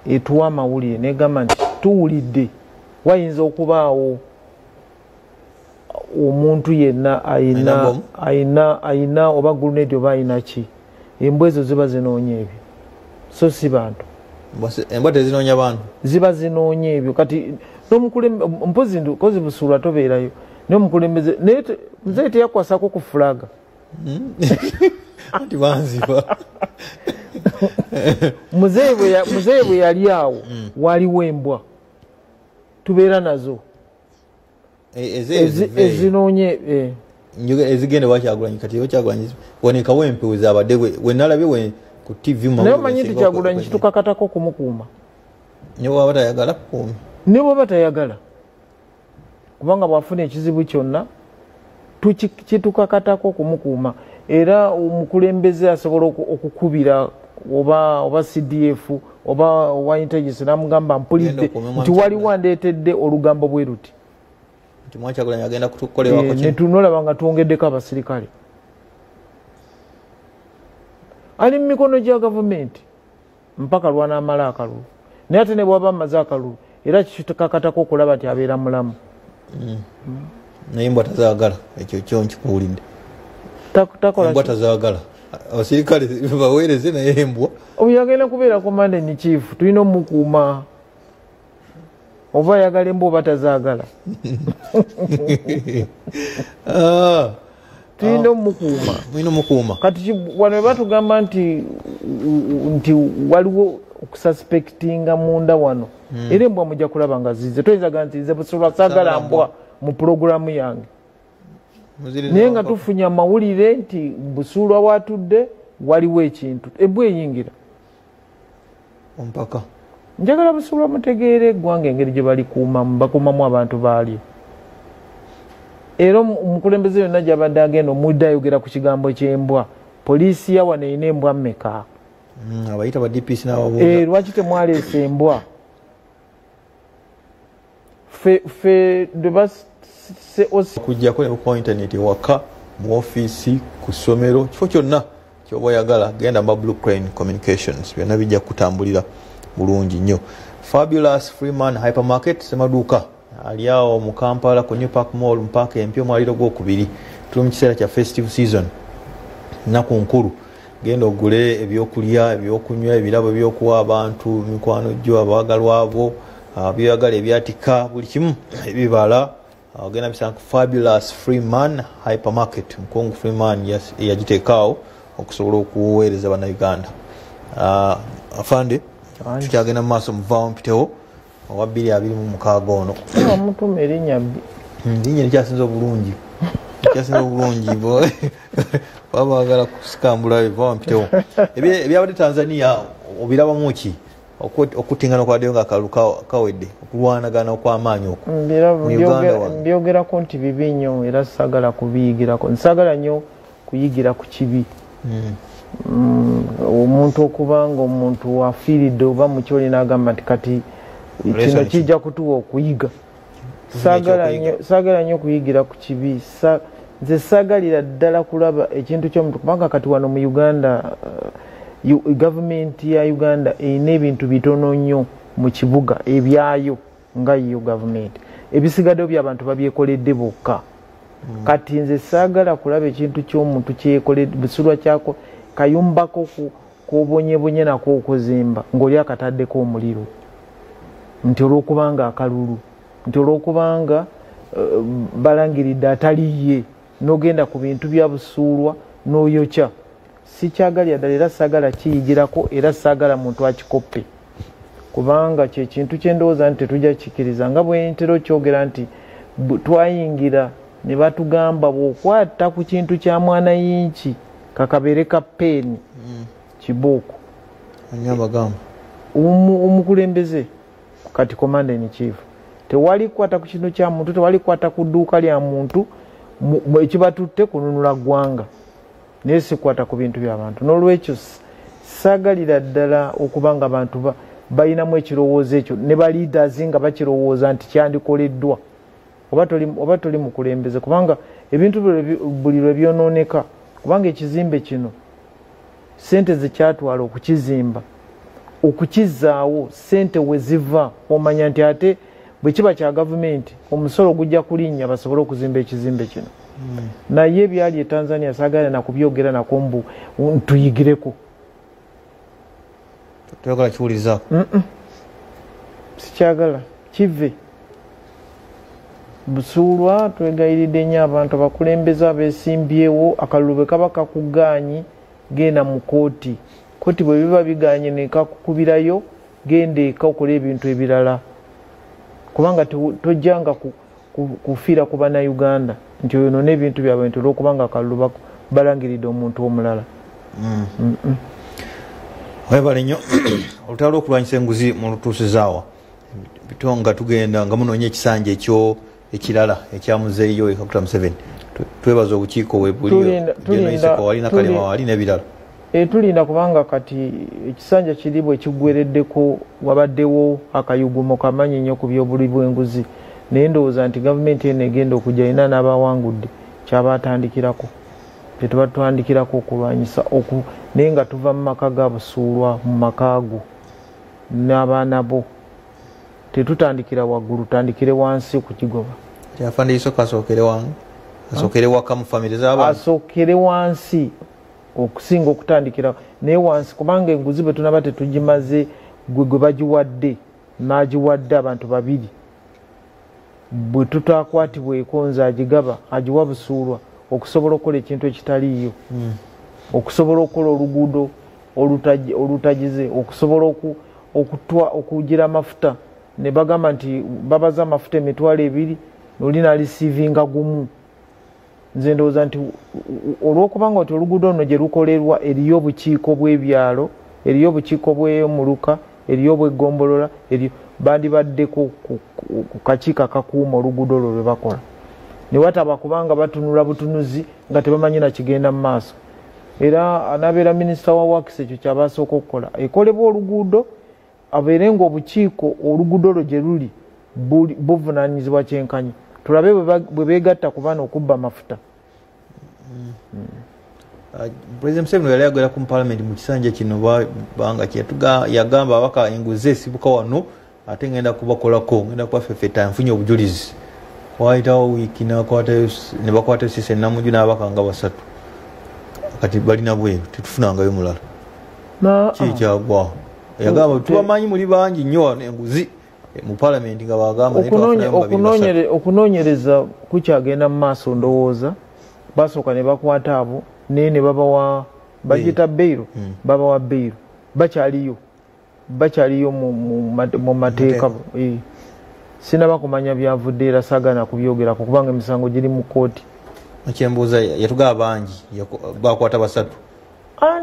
etuwa amawulire negamba nti tuwulidde wayinza okubaawo omuntu yenna ayina oba grenade oba ayina ki, embwa ezo ziba zinoonya ebyo, so si bantu. Embwa tezinoonya bantu, ziba zinoonya ebyo. Kati n'omukulembeze mpozi kozi busuulwa tobeerayo, naye omukulembeze naye muzeeyi teyakwasako ku fulaga anti banziba. Muzeeyi bwe yali awo waliwo embwa tubeera nazo ezinoonye ezigenda wakyagulanyi. Kati wakyagulanyi wano e Kawempe we zaabadde we nalabye Ku TV naye omanyi nti Kyagulanyi kitukakatako kumukuuma. Ne bw'aba tayagala kukuuma. Ne bw'aba tayagala. Kubanga bw'afuna ekizibu kyonna kitukakatako kumukuuma. Era omukulembeze asobola okukubira oba CDF oba wa intelligence n'amugamba mpulidde nti waliwo andeetedde olugambo bwe luti. Nti Kyagulanyi agenda kutukolewako kino. Ne tunolaba nga twongeddeko abasirikale. Ali mu mikono gya gavumenti mpaka lw'anaamala akalulu. Naye ate ne bw'aba amaze akalulu era kitukakatako okulaba nti abeera mulamu. Naye embwa tazaagala, ekyo kyo nkikuwulidde. Takola embwa tazaagala. Abasirikale baweereze naye embwa. Oyo agenda kubeera commander in chief, tulina omukuuma. Oba ayagala embwa oba tazaagala. Tulina omukuuma. Mulina omukuuma. Kati wano batugamba nti waliwo okususpectinga munda wano. Era embwa mujja kulaba nga zize. Toyinza gamba nti nze Busulwa saagala mbwa mu pulogulaamu yange. Naye nga tufunye amawulire nti Busulwa watudde waliwo ekintu. Embwa eyingira. Ompaka. Njagala Busulwa mutegeere eggwanga engeri gye balikuumamu, bakuumamu abantu baalyo. Era omukulembeze yonna gy'abadde agenda omudde ayogera ku kigambo ky'embwa. Poliisi ya wano erina embwa mmeka? Abayita ba DPC n'ababuuza. Lwaki temwaleese embwa? Ffe kujjako ne ku internet ewaka, mu ofiisi, ku ssomero, kifo kyonna ky'oba oyagala genda mu Blue Crane Communications, byonna bijja kutambulira bulungi nnyo. Fabulous Freeman Hypermarket semaduuka ali awo mu Kampala ku New Park Mall mu paaka empya omwaliro gwokubiri. Tuli mu kiseera kya festive season, nnaku nkulu. Genda ogule ebyokulya, ebyokunywa, ebirabo ebyokuwa abantu, mikwano gyo, abaagalwa bo, byoyagala ebyatika, buli kimu ebibala ogenda bisanga ku Fabulous Freeman Hypermarket. Mukungu Freeman yagiteekaawo okusobola okuweereza Bannayuganda. Afande, tukyagenda mu maaso muvaawo mpitewo owa 2026 ono. Omutuuma erinnya bbi. Linnya likyasinze obulungi. Likyasinze obulungi baba baagala kusikambula vaawo mpitewo. Ebyabadde Tanzania obirabamu ki? Okutingana okwaddeyo nga akalulu kawedde, okulwanagana okw'amaanyi okwo. Mbyogerako nti bibi nnyo era saagala kubiyigirako. Nsaagala nnyo kuyigira ku kibi. Omuntu okubanga omuntu afiiridde oba mu kyoli n'agamba nti kati kino kijja kutuwa okuyiga. Saagala nnyo kuyigira ku kibi. Nze saagalira ddala kulaba ekintu ky'omuntu kubanga kati wano mu Uganda gavumenti ya Uganda erina ebintu bitono nnyo mu kibuga ebyayo nga yo gavumenti. Ebisigaddeyo by'abantu babyekoledde bokka. Kati nze saagala kulaba ekintu ky'omuntu kyeyekoledde, Busulwa kyako kayumbako k'obonyebonye nako okuzimba ng'oli akataddeko omuliro. Nti olw'okubanga akalulu, nti olw'okubanga balangiridde atali ye, n'ogenda ku bintu bya Busulwa n'oyokya. Sikyagalira ddala era saagala kiyigirako era saagala muntu akikoppe. Kubanga kye kintu kye ndowooza nti tetujja kukikiriza nga bwe ntera okyogera nti twayingira ne batugamba bw'okwata ku kintu kya mwana yinki kakabeere ka peeni kibooko. Omukulembeze kati commander in chief tewali kukwata ku kintu kya muntu, tewali kukwata ku dduuka lya muntu ekibatutte kununula ggwanga. Naye sikwata ku bintu by'abantu. N'olwekyo saagalira ddala okuba nga abantu balinamu ekirowoozo ekyo ne ba leaders nga bakirowooza nti kyandikoleddwa. Oba toli mukulembeze kubanga ebintu buli lwe byonooneka. Kubanga ekizimbe kino ssente zekyatwala okukizimba, okukizaawo ssente we ziva omanya nti ate bwe kiba kya gavumenti omusolo gujja kulinnya basobole okuzimba ekizimbe kino. Naye ebyali e Tanzania saagala nakubyogera nako mbu tuyigireko. Toyagala kiwulirizaako? Sikyagala kive. Busulwa twegayiridde nnyo abantu abakulembeze abeesimbyewo akalulu bwe kaba kakugaanyi genda mu kooti. Kooti bwe biba bigaanye ne kakukubirayo genda eka okole ebintu ebirala. Kubanga tojjanga kufiira ku Bannayuganda nti oyo n'ebintu byabwe nti olw'okubanga akalulu balangiridde omuntu omulala. Webale nnyo. Olutalo lw'okulwanyisa enguzi mulutuusizaawa bitonga tugenda nga munoonya ekisanja ekyo ekirala ekya muzeeyi Yoweri Kaguta Museveni. Twebaza obukiiko bwe buliyo Kalema wali n'ebirala. Tulinda kubanga kati ekisanja kiri bwe kiggwereddeko wabaddewo akayugumo kamanyi nnyo ku byobuli bw'enguzi, naye ndowooza nti gavumenti eno egenda okujja erina n'abawangudde kyabatandikirako kyetuba tutandikirako okulwanyisa naye nga tuva mu maka ga Busuulwa, mu maka go n'abaana bo. Tetutandikira waggulu, tutandikire wansi okukigoba. Afande Isoka asookere wange, asookere waka mu famire z'abantu, asookere wansi okusinga okutandikira naye wansi, kubanga enguzi bwe tunaba tetugimaze gwe bagiwadde n'agiwadde abantu babiri, bwe tutakwatibweko nze agigaba agiwa Busuulwa okusobola okukola ekintu ekitaliiyo, okusobola okukola oluguudo olutagize, okusobola okugira amafuta ne bagamba nti babaza amafuta 20,000 noli n'alisiivinga gumu. Nze ndowooza nti olw'okubanga nti oluguudo luno gye lukolerwa eriyo obukiiko bw'ebyalo, eriyo obukiiko bw'omuluka, eriyo obw'eggombolola, eriyo bandibaddeko ku kakiiko akakuuma oluguudo olwo lwe bakola, ne wataba kubanga batunula butunuzi nga tebamanyi na kigenda mu maaso. Era anaabeera minisita wa works ekyo kyabasooka okukola, ekolebwa oluguudo abeere ng'obukiiko oluguudo olwo gye luli buvunaanyizibwa kyenkanyi, tulabe bwe beegatta ku bano okubba amafuta. President Museveni yali ayogera ku parliament mu kisanja kino banga yagamba ababaka enguzi esibuka wano ate ngenda kubakolako, ngenda kubafefeta nfunye obujulizi. Wayitawo wiiki ne bakwata Cissy Namuju n'ababaka nga basatu, kati balina bweru tetufunangayo mulala. Kikyagwawo yagamba tubamanyi muli bangi nnyo wano enguzi mu parliament nga bagamba. Okunoonyereza kukyagenda mu maaso, ndowooza basooka ne bakwata abo naye ne babawa bagiyita beyiro, babawa beyiro, bakyaliyo mu mateeka. Sinaba kumanya byavudde era saagana kubyogerako kubanga emisango giri mu kkooti. Ekyembuuza yatugaba bangi bakwata basatu,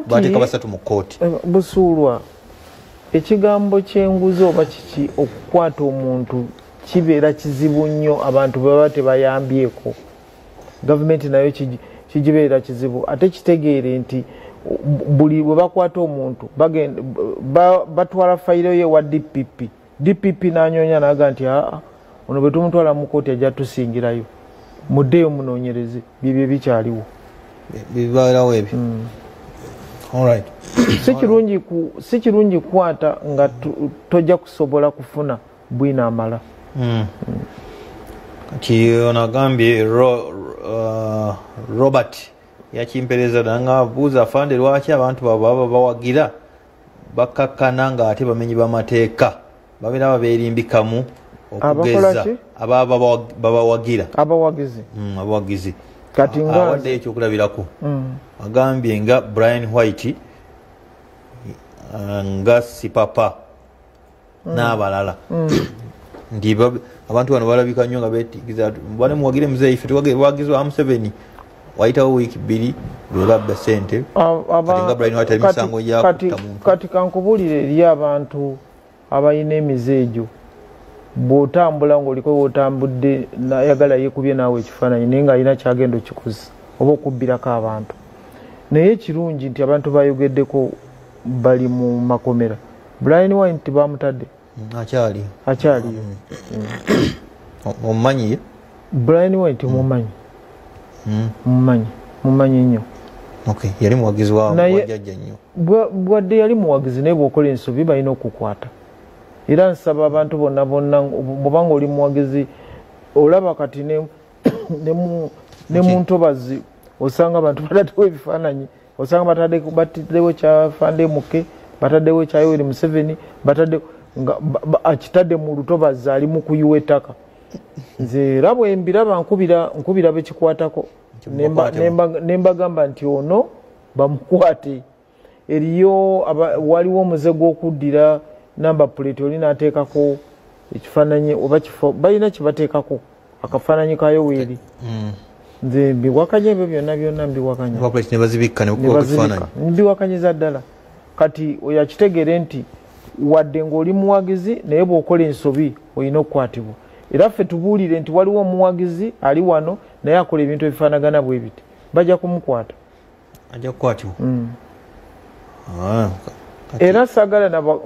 bateeka basatu mu kkooti. Busuulwa ekigambo ky'enguzi oba kiki okukwata omuntu kibeera kizibu nnyo, abantu baba tebayambyeko, gavumenti nayo kigibeera kizibu. Ate kitegeere nti buli bwe bakwata omuntu batwala fayiro ye wa DPP, DPP n'anyonya n'aga nti aa ono bwe tumutwala mu kkooti ajja tusingirayo, muddeyo munoonyereze, byebyo bikyaliwo bibeerawo ebyo. Alright. Si kirungi kukwata nga tojja kusobola kufuna bwino amala. Kati ono agambye Robert yakimpereza nanga abuuza afande lwaki abantu baba bawagira bakkakkana nga ate bamenyi b'amateeka babeera babeerimbikamu okugeza ababa babawagira abawagizi. Abawagizi kati nga awadde ekyokulabirako agambye nga Brian White nga Sipapa n'abalala nti abantu bano balabika nnyo nga beetigiza bane muwagire muzeeyi ffe tuwagizi wa Museveni, wayitawo wiiki 2 lwe babba ssente. Kati nga Brian White ali misango gyakutta muntu. Kati kankubuulire eri abantu abalina emize egyo, bw'otambula ng'oliko w'otambudde nayagala yeekubye naawe ekifaananyi naye ng'alina kyagenda okikoze oba okubbirako abantu. Naye ekirungi nti abantu bayogeddeko bali mu makomera. Brian White bamutadde akyaliyo. Omumanyi? Brian White mumanyi, mumanyi nnyo. Yali muwagizi wa jjajja nnyo. Bwadde yali muwagizi naye bw'okola ensobi balina okukwata. Era nsaba abantu bonna bonna bw'obanga oli muwagizi olaba kati ne mu ntobazi osanga abantu bataddewo ebifaananyi, osanga bataddewo kya Afande Muke, bataddewo kya Yoweri Museveni, batadde nga akitadde mu lutobazi ali mu kuyiwa ettaka. Nze era bwe mbiraba nkubira bekikwatako ne mbagamba nti ono bamukwate. Eriyo waliwo omuze gw'okuddira namba plate oli n'ateekako ekifaananyi oba kifo balina kye bateekako akafaananyi ka Yoweri. Nze mbiwakanya ebyo byonna byonna mbiwakanya. Ne bazibikka ne bakuba ekifaananyi. Mbiwakanyiza ddala. Kati oyo akitegere nti wadde ng'oli muwagizi naye bw'okola ensobi olina okukwatibwa. Era ffe tubuulire nti waliwo omuwagizi ali wano naye akola ebintu ebifaanagana bwe biti, bajja kumukwata. Ajja kukwatibwa. Era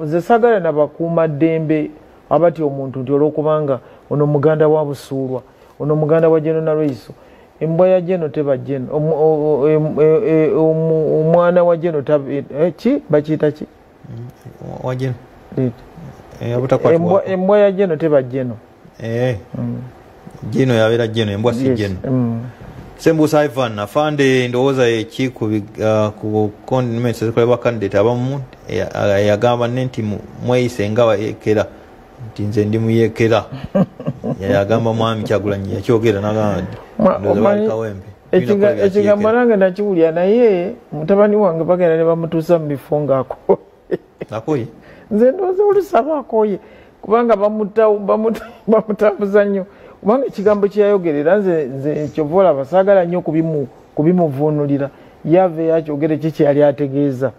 nze saagala nabakuuma ddembe abatya omuntu nti olwokubanga ono muganda wa Busuulwa, ono muganda wa Geno Nalweyiso, embwa ya Geno teba Geno, omwana wa Geno ki bakiyita ki? Wa Geno. Embwa ya Geno teba Geno. Geno yabeera Geno, embwa si Geno. Sembusa Ivan afande ndowooza eki ku condiments ezikolebwa candidate abamu yagamba ne nti mweyise nga bayeekera, nti nze ndi muyeekera. Yagamba mwami Kyagulanyi yakyogera n'agamba ndowooza bali Kawempe. Ekigambo nange nakiwulira, naye mutabani wange bagenda ne bamutuusa mu bifo ng'akooye. Akooye? Nze ndowooza olusaba akooye kubanga bamutambuza nnyo. Kubanga ekigambo kyeyayogerera nze kyova olaba saagala nnyo kubimuvuunulira. Yava yakyogere ki kyeyali ategeeza.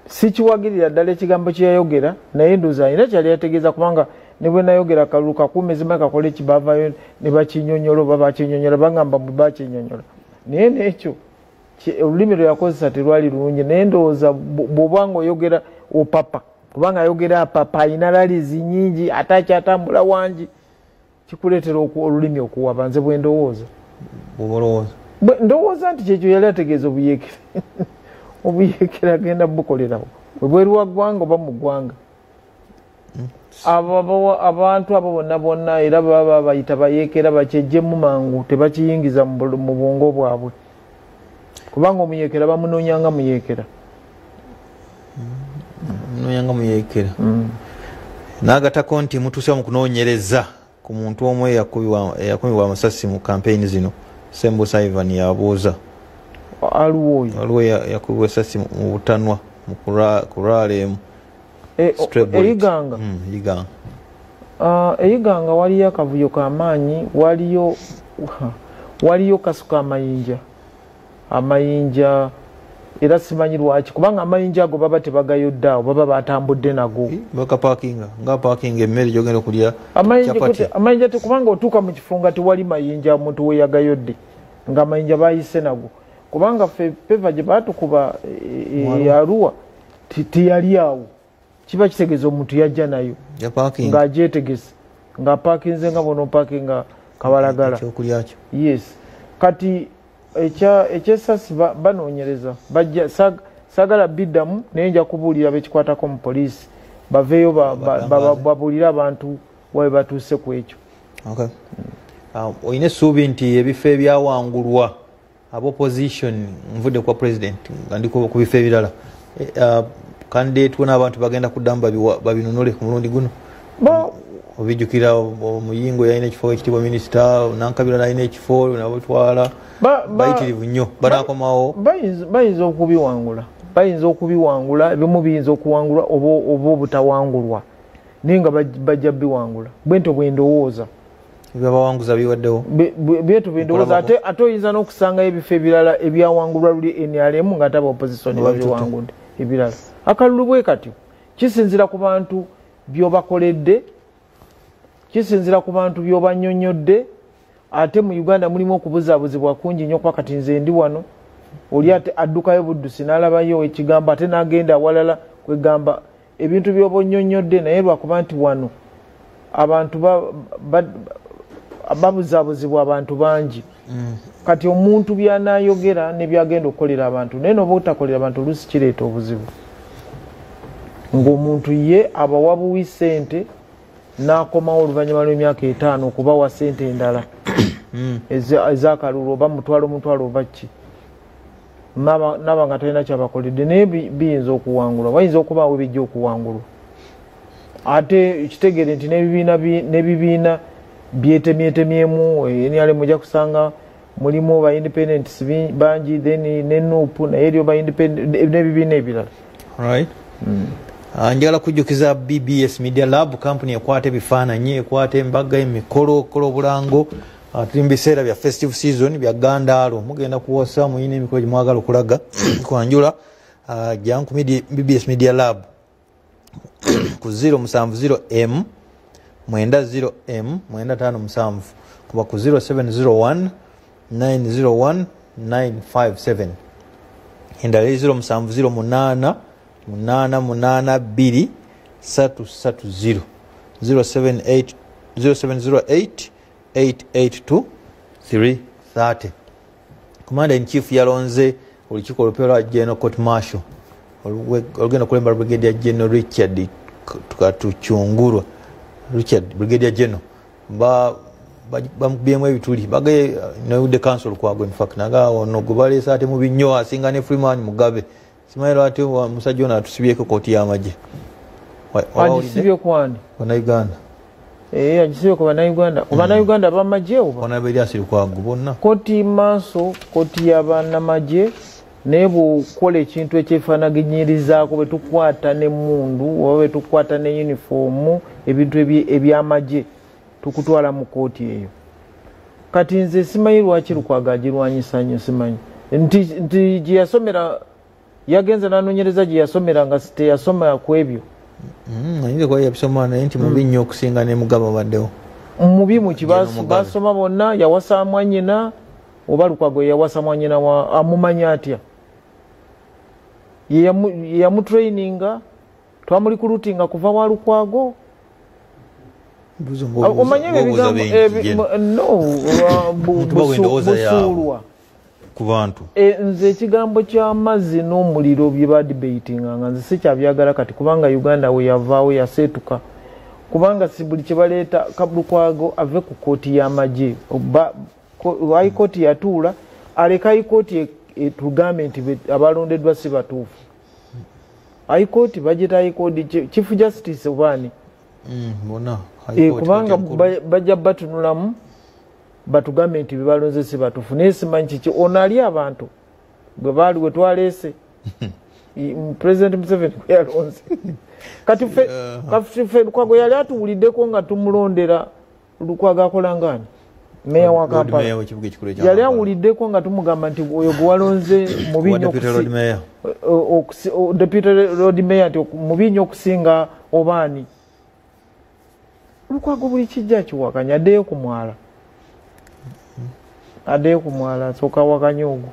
Sikiwagirira ddala ekigambo kyeyayogera, naye ndowooza alina kyeyali ategeeza, kubanga ne bwe nayogera akalulu kakuume zima kakole ki, baavaayo ne bakinyonnyola oba bakinyonnyola, bagamba mbu bakinyonnyola. Naye n'ekyo olulimi lwe yakozesa terwali lulungi, naye ndowooza bw'oba ng'oyogera opapa, kubanga ayogera apapa, alina lalizi nnyingi ate akyatambula wangi, kikuleetera olulimi okuwaba. Nze bwe ndowooza. Ndowooza nti kyekyo yali ategeeza obuyeekera. Obuyeekera agenda bukolerawo ebweru wa ggwanga oba mu ggwanga. Abantu abo bonna bonna era baba bayita bayeekera, bakyejjemu mangu, tebakiyingiza mu bwongo bwabwe, kubanga omuyeekera bamunoonyanga muyeekera. Munoonyanga muyeekera. N'agattako nti mutuuse mu kunoonyereza ku muntu omu eyakubibwa amasasi mu kampeyini zino. Sembusa Ivan yabuuza. Aliwo oyo? Aliwo yakubibwa essasi mu butanwa mu kuraala emu. Eyiganga. Iganga. Eyiganga waliyo akavuyo k'amaanyi, waliyo kasuka amayinja. Amayinja era simanyi lwaki, kubanga amayinja ago baba tebagayodde awo, baba batambudde nago. Bakapakinga, nga pakinga emmere gy'ogenda okulya chapati. Amayinja kubanga otuuka mu kifo nga tewali mayinja omuntu we yagayodde, nga amayinja bayise nago. Kubanga ffe peva gye baatukuba Arua teyali awo. Kiba kitegeeza omuntu yajja nayo ng'agyetegese, ng'apakinze nga bw'onoopakinga kabalagala. Yes. Kati ekyesasi banoonyereza, bajja saagala biddamu, naye nja kubuulira bekikwatako mu poliisi baveeyo babuulire abantu wabe batuuse ku ekyo. Olina essuubi nti ebifo ebyawangulwa ab'opposition, nvudde kwa president nga ndi ku bifo ebirala, candidate wo n'abantu bagenda kuddamu babinunule ku mulundi guno? Obijjukira Omuyingo yalina ekifo ekitibwa minisita, Nankabirwa n'alina ekifo nabutwala, bayitirivu nnyo, banaakomawo? Bayinza okubiwangula, bayinza okubiwangula, ebimu biyinza okuwangulwa oba obutawangulwa, naye nga bajja biwangula. Bwentyo bwe ndowooza. Ebyabawanguza biwaddewo? Bwentyo bwe ndowooza. Ate oyinza n'okusangayo ebifo ebirala ebyawangulwa luli NRM nga ate aba opposition babiwangudde ebirala. Akalulu bwe katyo kisinziira ku bantu by'obakoledde, kisinziira ku bantu by'obannyonnyodde. Ate mu Uganda mulimu okubuzaabuzibwa kungi nnyo, kuba kati nze ndi wano, oli ate addukayo buddusi n'alabayo ekigambo ate n'agenda awalala, kwegamba ebintu by'oba onnyonnyodde, naye lwakuba nti wano abantu babuzaabuzibwa abantu bangi. Kati omuntu by'anaayogera ne by'agenda okukolera abantu, naye n'oba otakolera abantu oluusi kireeta obuzibu. Ng'omuntu ye abawa buwi ssente n'akomawo oluvannyuma lw'emyaka 5 okubawa ssente endala ez'akalulu oba mutwalo mutwalo oba ki, n'aba nga talina kyabakoledde, naye biyinza okuwangulwa, bayinza okubaawo ebijja okuwangulwa. Ate kitegeere nti n'ebibiina byetemyetemyemu, NRM ojja kusanga mulimu ba independents bangi, then ne NUP naye eriyo ba independent n'ebibiina ebirala. Right. Njagala kujjukiza BBS Media Lab, company ekwata ebifaananyi, ekwata embaga, emikolo, okukola obulango. Tuli mu biseera bya festive season bya gandaalo, mugenda kuwasa, muyina emikolo gye mwagala okulaga kwanjula. Jangu BBS Media Lab ku 070M 90M 957 kuba ku 0701 901 957. Endala 0708 882 330 078 0708 882 330. Commander in Chief yalonze olukiiko olupya lwa General Court Martial olugenda okulemba Brigadier General Richard Katuchungurwa. Richard Brigadier General bamukubyemu ebituli bagaye newudde council kwago, in fact naga ono gwe baleese ate mubi nnyo asinga ne Freeman Mugabe. Simanyi lwaki omusajja ono atusibyeko kooti y'amagye. Agisibye kwani? Bannayuganda. Agisibye ku bannayuganda. Ku bannayuganda b'amagye oba? Bonna Erias Lukwago bonna. Kooti maaso, kooti y'abannamagye, naye bw'okola ekintu ekyefaanaanyirizaako bwe tukwata n'emmundu oba bwe tukwata ne yunifoomu, ebintu eby'amagye tukutwala mu kooti eyo. Kati nze simanyi lwaki Lukwago agirwanyisa nnyo, simanyi nti gye yasomera yagenze n'anoonyereza gye yasomera nga teyasoma ku ebyo. Ayinza kuba yabisoma naye nti mubi nnyo okusinga ne Mugabe abaddewo. Mubi muki? Basoma bonna, yawasa mwannyina oba Lukwago yawasa mwannyina amumanya atya? Ye yamutraininga, twamulikulutinga kuva wa Lukwago. Omanye ebigambo no busuulwa ku bantu. Nze ekigambo ky'amazzi n'omuliro bye badebatinga nga nze sikyabyagala kati, kubanga Uganda we yavaawo yaseetuka, kubanga si buli kye baleeta. Lukwago ave ku kooti y'amagye. High Court yatuula, aleka High Court etugambe nti abalondeddwa si batuufu. High Court bagiyita High Court, Chief Justice obaani? Bonna. Kubanga bajja batunulamu batugambe nti bebalonze si batuufu. Naye simanyi kiki ono ali abantu gwe baali we twaleese President Museveni gwe yalonze. Kati ffe Lukwago yali atuwuliddeko nga tumulondera. Lukwago akola ngaani? Meya wa Kampala yali awuliddeko nga tumugamba nti oyo gwe walonze mubi nnyo, Deputy Lord Mayor, nti mubi nnyo okusinga obaani. Lukwago buli kijja kiwakanya, addeyo ku mwala, addeyo ku mwala asooka awakanye ogwo.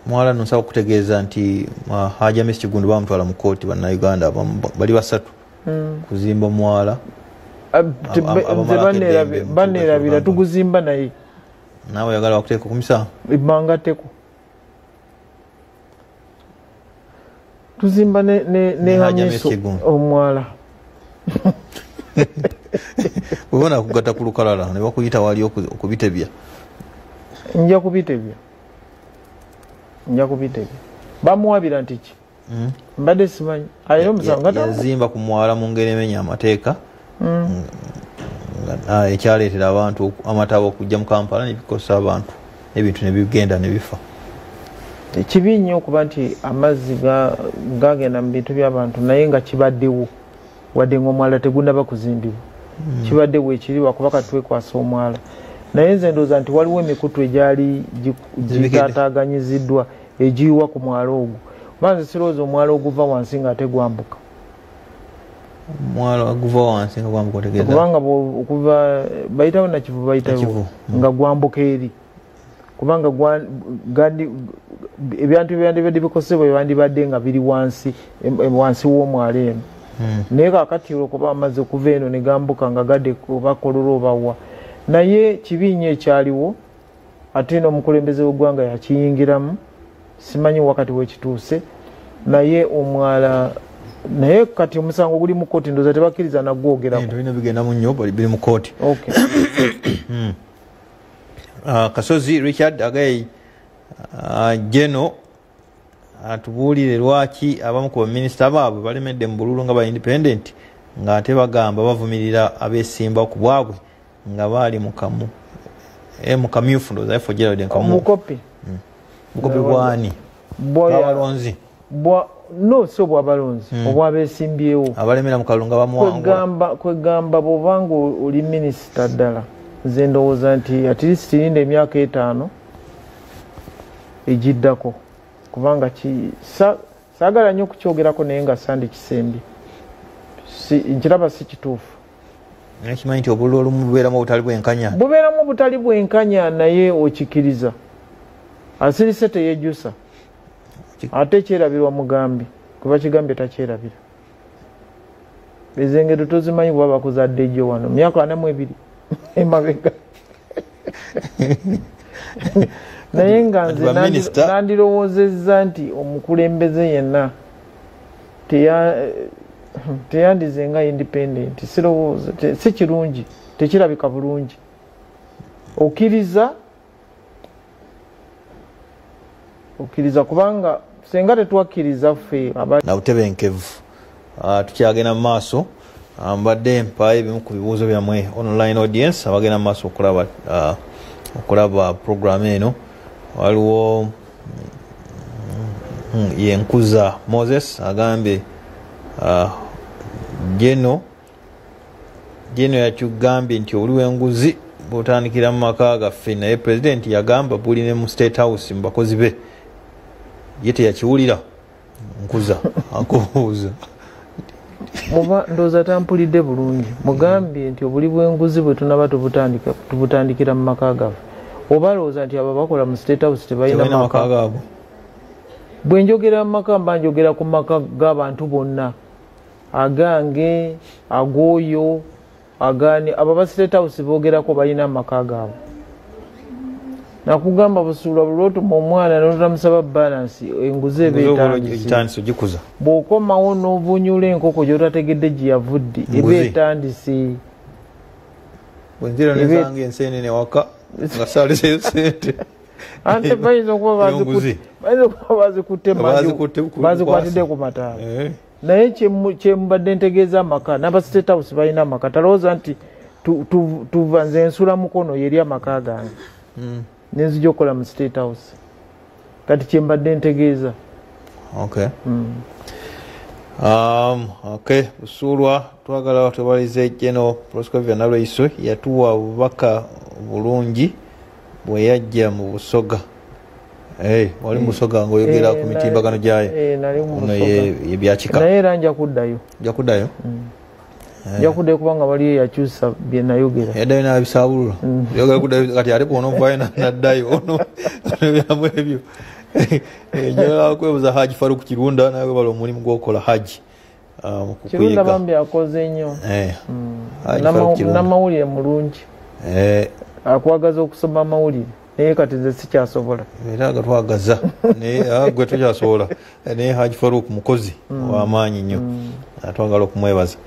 Mwala no nsaba okutegeeza nti Haji Hamis Kiggundu bamutwala mu kooti bannayuganda bali basatu kuzimba omwala. Nze baneerabira tuguzimba naye. Naawe oyagala bakuteeka ku misango? Bangatteko. Tuzimba ne Hamisu omwala. Bwe banakugatta ku lukalala ne bakuyita wali okubitebya. Nja kubitebya. Nja kubitebya. Bamuwabira nti ki? Mbadde simanyi. Alina omusango. Yazimba ku mwala mu ngeri emenya amateeka. Ekyaleetera abantu amataba okujja mu Kampala ne bikosa abantu ebintu ne bigenda ne bifa. Kibi nnyo okuba nti amazzi gagenda mu bintu by'abantu naye nga kibaddewo, wadde ng'omwala tegunnaba kuzimbibwa. Kibaddewo ekiri lwakuba kati twekwasa omwala. Naye nze ndowooza nti waliwo emikutu egyali gitaataaganyiziddwa egiyiwa ku mwala ogwo. Kuba nze sirowooza omwala oguva wansi ng'ate gwambuka. Omwala oguva wansi nga gwambuka otegeeza? Kubanga okuva bayitawo Nakivu bayitawo nga gwambuka eri. Kubanga ebintu ebyandibadde bikosebwa byandibadde nga biri wansi wansi w'omwala eno. Naye kaakati olwokuba amazzi okuva eno ne gambuka nga gadde oba Kololo oba wa. Naye kibi nnyo ekyaliwo, ate n'omukulembeze w'eggwanga yakiyingiramu, simanyi wakati wekituuse, naye omwala naye kati omusango guli mu kkooti ndowooza tebakkiriza nagwogerako. Ebintu bigenda mu nnyo biri mu kkooti. Kasozi Richard agaye Geno atubuulire lwaki abamu ku baminisita baabwe balemedde mu bululu nga ba independent ng'ate bagamba bavumirira abeesimba ku bwabwe nga baali mu kamyufu ndowooza F. Gerald Nkamu. Mukopi. Bukopi bwani? Bw'abalonzi. No, si obw'abalonzi, obw'abeesimbyewo. Abalemera mu kalulu nga bamuwangula. Kwegamba bw'obanga oli minisita ddala, nze ndowooza nti at least linda emyaka 5 egiddako, kubanga Saagala nnyo okukyogerako naye nga sandi kisembye, nkiraba si kituufu. Nakimanyi nti obululu olumu bubeeramu obutali bwenkanya, bubeeramu obutali bwenkanya, naye okikiriza. Asirise teyejjusa, ate kyerabirwa mugambi, kuba kigambye takyerabira. Ezengero tozimanyi kuba bakuzadde ejjo wano myaka 42 emabega. Naye nga nze nandirowoozezza nti omukulembeze yenna teyandize nga independent. Sirowooza, si kirungi, tekirabika bulungi. Okkiriza kubanga senga tetwakkiriza ffe na butebenkevu. Tukyagenda mu maaso. Mbadde mpaayo ebimu ku bibuuzo byammwe online audience abagenda mu maaso okulaba program eno. Waliwo Yenkuza Moses agambye Geno yakugambye nti obuli bw'enguzi butandikira mu maka gaffe, naye president yagamba buli ne mu State House mu bakozi be, ye teyakiwulira. Nkuza akubuuza. Muba ndowooza tampulidde bulungi. Mugambye nti obuli bw'enguzi bwe tunaba tubutandikira mu maka gaffe. Oba alowooza nti abo abakola mu State House tebalina maka gaabwe. Bwe njogera mu maka mba njogera ku maka g'abantu bonna, agange, ag'oyo, agani. Abo aba State House boogerako balina amaka gaabwe. Nakugamba busuulwa buli lw'otuma omwana n'otamusaba balance, enguzi eba etandise. Bw'okomawo n'ovunyula enkoko gy'otategedde gye yavudde, eba etandise. Bwe nzira nezange enseenene waka nga saaleseyo ssente. Ante bayinza okuba bazikutte bazikwatidde ku mataala. Naye kyembadde ntegeeza amaka, n'aba State House balina amaka. Talowooza nti tuva nze nsula Mukono yeri amaka gange, nenzija okukola mu State House. Kati kyembadde ntegeeza. Okay. Okay, Busuulwa twagala twebalize General Proscovia Nalweyiso, yatuwa obubaka bulungi bwe yajja mu Busoga. Wali mu Busoga ng'oyogera ku mitimbagano gyayo. Nali mu Busoga. Ebyakika. Naye era nja kuddayo. Nja kuddayo? Nja kuddayo kubanga waliyo yakyusa bye nayogera. Yaddayo n'abisaabulula. Yogera kuddayo kati ate bw'onoovaayo n'addayo. Ono ebyamu ebyo. Njagala kwebuza Haji Faruk Kirunda nawe webale omulimu gw'okola Haji. Kirunda bambi akoze nnyo. N'amawulire mulungi. Akwagaza okusoma amawulire, naye kati nze sikyasobola. Era agatwagaza naye gwe tokyasobola. Naye Haji Faruk mukozi w'amaanyi nnyo, twagala okumwebaza.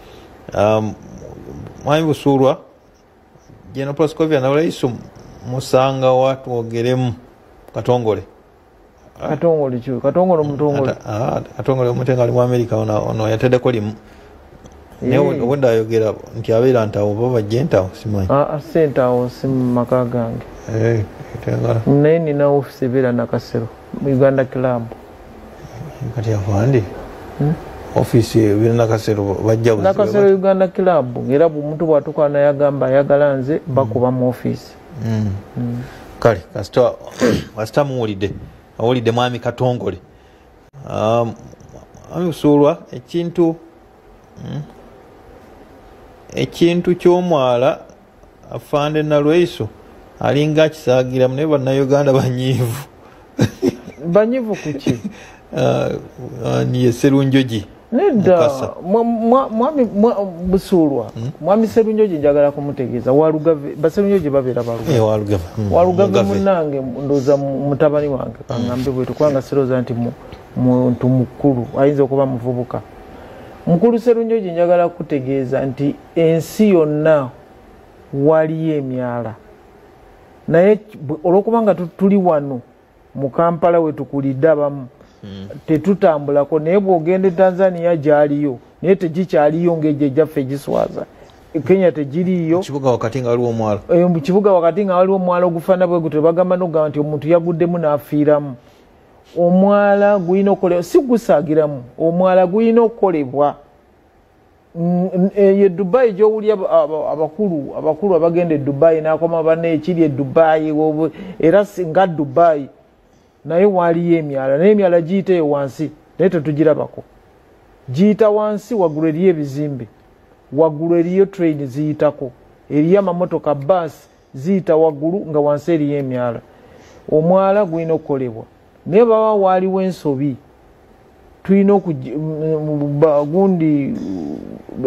Mwami Busuulwa, General Proscovia Nalweyiso musanga wa twogeremu Katongole. Katongole ki? Katongole omutongole. Katongole omutenga ali mu Amerika, ono yateddeko limu. Naye obwedda ayogera nti abeera Ntawo oba bajje Ntawo simanyi. Sentawo si mu maka gange. Naye nina ofiisi ebeera Nakasero mu Uganda Club. Kati afande ofiisi ebeera Nakasero bajja buzibu. Nakasero Uganda Club, era omuntu bw'atuuka n'ayagamba ayagala nze bakuba mu ofiisi. Kale kasita muwulidde, awulidde mwami Katongole. Mwami Busuulwa, ekintu ky'omwala afande Nalweyiso alinga akisaagiramu, naye bannayuganda banyiivu. Banyiivu ku ki? Ye Serunjogi. Nedda, mwami Busuulwa, mwami Serunjogi njagala kumutegeeza. Walugave, Baserunjogi babeera Balugave. Walugave. Walugave munnange, ndowooza mutabani wange kangambe bwetyo, kubanga sirowooza nti muntu mukulu, ayinza okuba muvubuka. Mukulu Serunjogi njagala kutegeeza nti ensi yonna waliyo emyala, naye olwokubanga tuli wano mu Kampala we tukulidde abamu tetutambulako, naye bw'ogenda e Tanzania gyaliyo, naye tegikyaliyo ng'egyo egyaffe egiswaza. Kenya tegiriiyo. Kibuga wakati nga waliwo omwala. Mu kibuga wakati nga waliwo omwala ogufaanana bwe gutyo, bagamba n'okugamba nti omuntu yaguddemu n'afiiramu. Omwala gulina okukolebwa, si gusaagiramu, omwala gulina okukolebwa. Ye Dubai gy'owulira abakulu abagenda e Dubai n'akoma banne ekiri e Dubai, era nga Dubai naye waliyo emyala, naye emyala giyiteeyo wansi Naye tetugirabako. Giyita wansi, waggulu eriyo ebizimbe, waggulu eriyo train ziyitako, eriyo amamotoka, baasi ziyita waggulu, nga wansi eriyo emyala. Omwala gulina okukolebwa, naye baba waaliwo ensobi tulina gundi,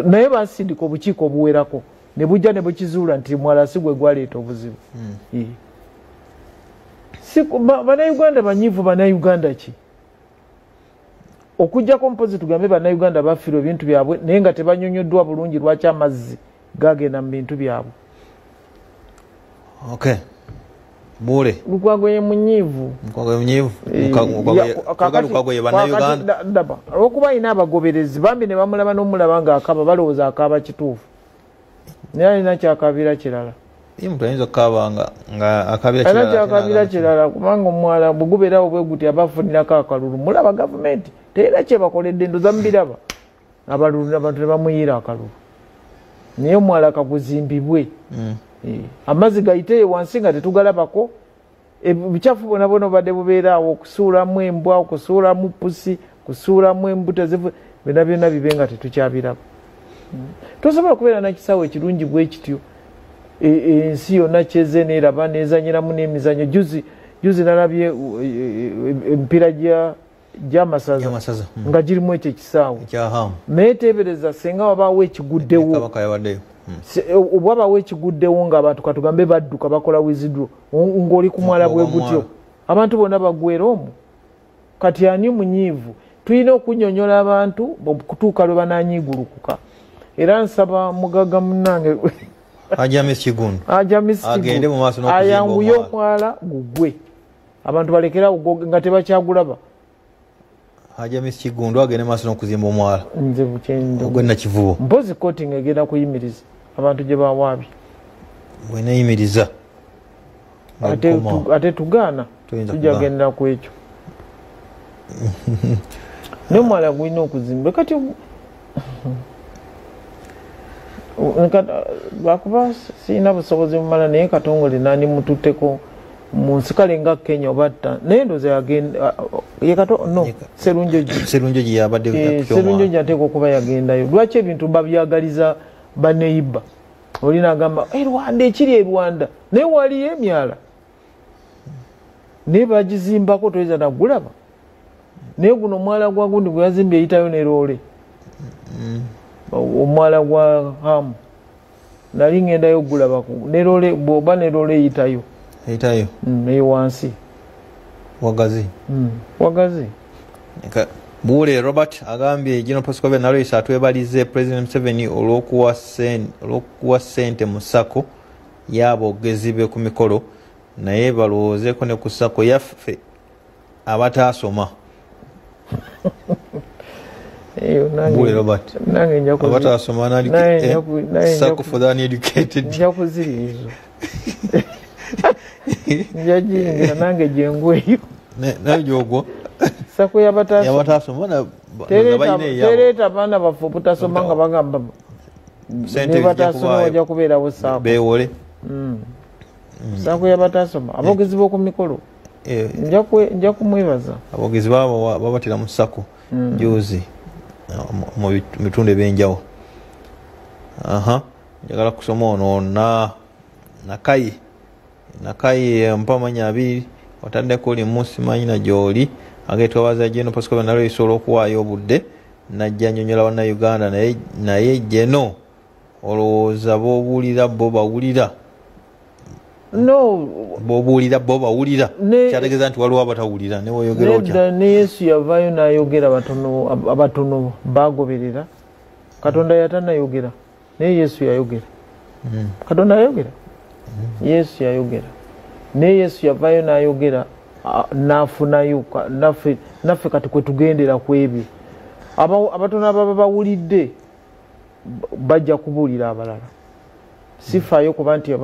naye basindika obukiiko obuwerako ne bujja ne bukizuula nti mwala si gwe gwaleeta obuzibu. Bannayuganda banyiivu. Bannayuganda ki? Okuggyako mpozi tugambe bannayuganda bafiirwa ebintu byabwe, naye nga tebanyonyoddwa bulungi lwaki amazzi gagenda mu bintu byabwe. Okay. Bule. Lukwago ye munyiivu. Lukwago ye munyiivu. Lukwago ye bannayuganda. Ndaba olwokuba alina abagoberezi bambi ne bamulaba n'omulaba ng'akaba, balowooza akaaba kituufu, naye alina kyakaabira kirala. Ye muntu ayinza okukaaba nga akaabira kirala. Alina kyakaabira kirala, kubanga omwala bwe gubeerawo bwe guti abafunirako akalulu. Mulaba gavumenti terina kyebakoledde, ndoza mubiraba abalulu, abantu ne bamuyiira akalulu, naye omwala kaguzimbibwe. Amazzi gayiteyo wansi nga tetugalabako. Ebikyafu bwona bwona obadde bubeeraawo, okusuulamu embwa, okusuulamu pusi, kusuulamu embuto, byonna byonna bibe nga tetukyabiraba. Tosobola kubeera nakisaawe ekirungi bwe kityo, ensi yonna kyeze neeraba nezanyiramu n'emizanyo. Juzi nalabye emipiira gy'amasaza nga girimu ekyo ekisaawe, naye teebereza singa wabaawo ekiguddewo, obwabawo ekiguddewo ng'abantu katugambe badduka bakola withdraw, ng'oli ku mwala bwe gutyo, abantu bonna bagwera omwo. Kati ani munyiivu? Tulina okunyonyola abantu okutuuka lwe bananyiigulukuka. Era nsaba mugagga munnange Agende mu maaso n'okuzimba ayanguye omwala gugwe, abantu balekerawo nga tebakyagulaba. Haji Kigundu agende maaso n'okuzimba omwala. Nze bukyendo ogwe Nakivubo. Mpozi kooti ng'egenda kuyimiriza abantu gye bawaabye. Bw'eneeyimiriza ate tugaana, tujja kugendera ku ekyo. Naye omwala gulina okuzimba. Kati lwakuba sirina busobozi bumala, naye Katongole nani mututteko mu nsi kale nga Kenya oba naye ndowooza yagenda no Serunjogi. Serunjogi yabadde Serunjogi ateekwa okuba yagendayo. Lwaki ebintu babyagaliza baneiba? Oli n'agamba e Rwanda, ekiri e Rwanda, naye waliyo emyala naye bagizimbako toyinza nagulaba. Naye guno omwala gwa gundi gwe yazimbye eyitayo ne loole, omwala gwa Hamu nali ngendayo ogulabako ne loole, bw'oba ne loole eyitayo eyitayo eyo wansi wagazi. Wagazi. Bule Robert agambye General Pascal Nalweyiso atwebalize President Museveni olw'okuwa ssente mu SACCO y'aboogezi be ku mikolo, naye balowoozeeko ne ku SACCO yaffe abataasoma. Bule Robert abataasoma, SACCO for the uneducated. Nja kuziriizo nja giyingira nange gyengweyo naye gyogwo SACCO y'abataasoma tereeta abaana baffe obutasoma nga bagamba nebatasoma wajja kubeerawo SACCO beewole. SACCO y'abatasoma, aboogezi b'oku mikolo nja kumwebaza. Aboogezi babatira mu SACCO juzi mu bitundu ebyenjawulo. Njagala kusoma ono Nakayi Nakayi mpa amanya abiri otaddeko limu simanyi na gy'oli. Agetwabaza General Pascal Nalweyiso olw'okuwaayo obudde najja nnyonnyola bannayuganda, naye Geno olowooza b'obuulira bo bawulira? No, b'obuulira bo bawulira, kyategeeza nti waliwo abatawulira ne weeyogera otya. Ne Yesu yavaayo n'ayogera, abatono bagoberera. Katonda yatanayogera, naye Yesu yayogera. Katonda yayogera, Yesu yayogera, naye Yesu yavaayo n'ayogera n'afunayo naffe kati kwe tugendera ku ebyo. Abatono ababa bawulidde bajja kubuulira abalala. Sifaayo kuba nti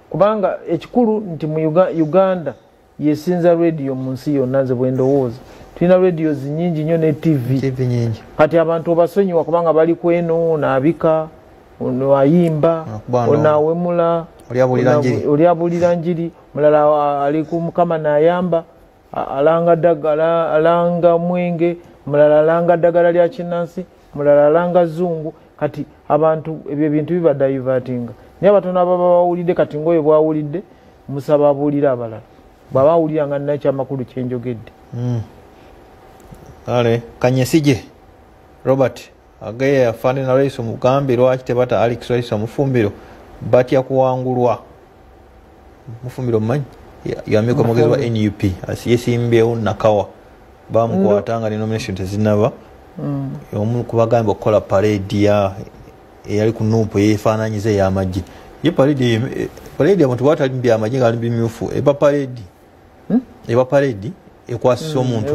kubanga ekikulu nti mu Uganda yesinza radio mu nsi yonna. Nze bwe ndowooza tulina radios nyingi nnyo ne TV nyingi. Kati abantu obasonyiwa kubanga bali ku eno, ono abika, ono ayimba, ono awemula, oli abuulira njiri, mulala ali ku Mukama n'ayamba, alanga ddagala, alanga mwenge, Mulala alanga ddagala lya kinnansi, mulala alanga zungu. Kati abantu ebyo ebintu biba divertinga. Naye abatono ababa bawulidde, kati ng'oyo bwawulidde musaba abuulire abalala, bw'aba awulira nga nina ekyamakulu kyenjogedde. Kale Kanyesije Robert agaye afande na Rais mugambe lwaki tebata Alex Rais Mufumbiro, batya kuwangulwa. Mufumbiro mmanyi yamyuka omwogezi wa NUP, yesimbyewo Nakawa, bamukwata nga ne nomination tezinaba. Omu ku bagambye okukola parade ya eyali ku NUP yeefaananyiza ey'amagye. Ye parade abantu batali mu byamagye nga bali mu bimyufu, eba parade. Eba parade ekwasisa omuntu.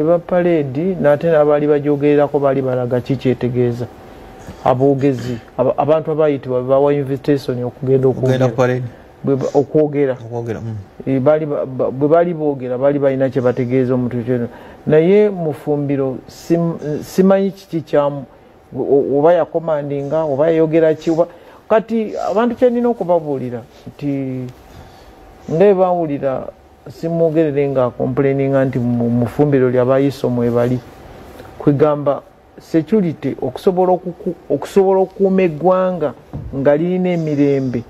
Eba parade, n'ate n'abaali bagyogererako baali balaga ki kyetegeeza. Aboogezi, abantu abayitibwa bawa invitation okugenda Okugenda ku parade. Okwogera. Okwogera. Bwe baali boogera baali balina kye bategeeza omuntu kyeno. Naye Mufumbiro simanyi kiki kyamu, oba yakomandinga oba yayogera ki oba kati abantu kye nnina okubabuulira nti nga bawulira simwogerere nga complaininga nti Mufumbiro lyabayiso mwebali. Kwegamba security okusobola okukuuma eggwanga nga lirina emirembe,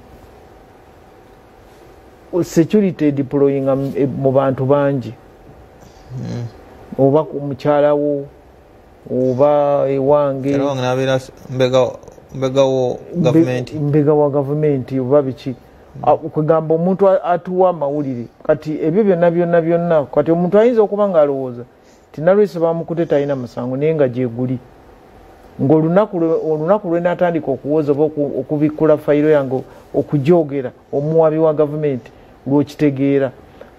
security deployinga mu bantu bangi. Oba ku mukyalawo oba ewange. Era wange n'abeera mbega wo gavumenti. Mbega wa gavumenti oba biki. Kwegamba omuntu atuwa amawulire. Kati ebyo byonna byonna byonna, kati omuntu ayinza okuba ng'alowooza nti Nalweyiso bamukute talina musango, naye nga gyeguli. Ng'olunaku lwe n'atandika okuwoza oba okubikkula fayiro yange okugyogera omuwabi wa gavumenti lw'okitegeera.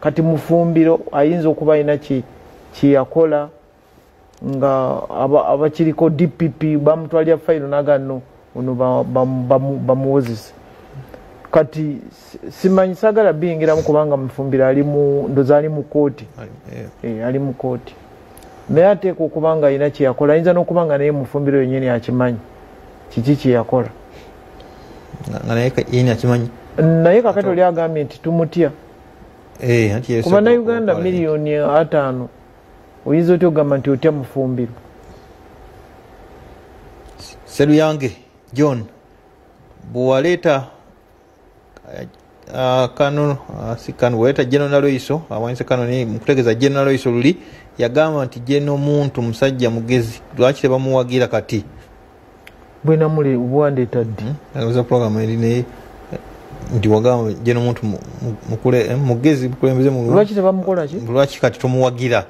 Kati Mufumbiro ayinza okuba alina kye yakola nga abakiriko DPP bamutwalira fayiro n'agamba no ono bamuwozese. Kati simanyi, saagala biyingiramu kubanga Mufumbiro ali mu, ndoza ali mu kkooti. Ali mu kkooti. Naye ateekwa okuba nga alina kye yakola, ayinza n'okuba nga naye Mufumbiro yennyini akimanyi kiki kye yakola. Nga naye yennyini akimanyi. Naye kakati oli agambye nti tumutya. Anti yesu Ku Bannayuganda okukola 5,000,000 oyinza otya okugamba nti otya Mufumbiro? Seruyange John, bwewaleeta kano, si kano, bwewaleeta General Nalweyiso, awanyise kano ni mukutegeeza General Nalweyiso luli yagamba nti General muntu musajja mugezi, lwaki tebamuwagira kati? Bwenamule bwandeeta ddi? Agoza program eri ne nti wagamba General muntu mugezi mukulembeze mulungi. Lwaki tebamukola ki? Lwaki kati tomuwagira?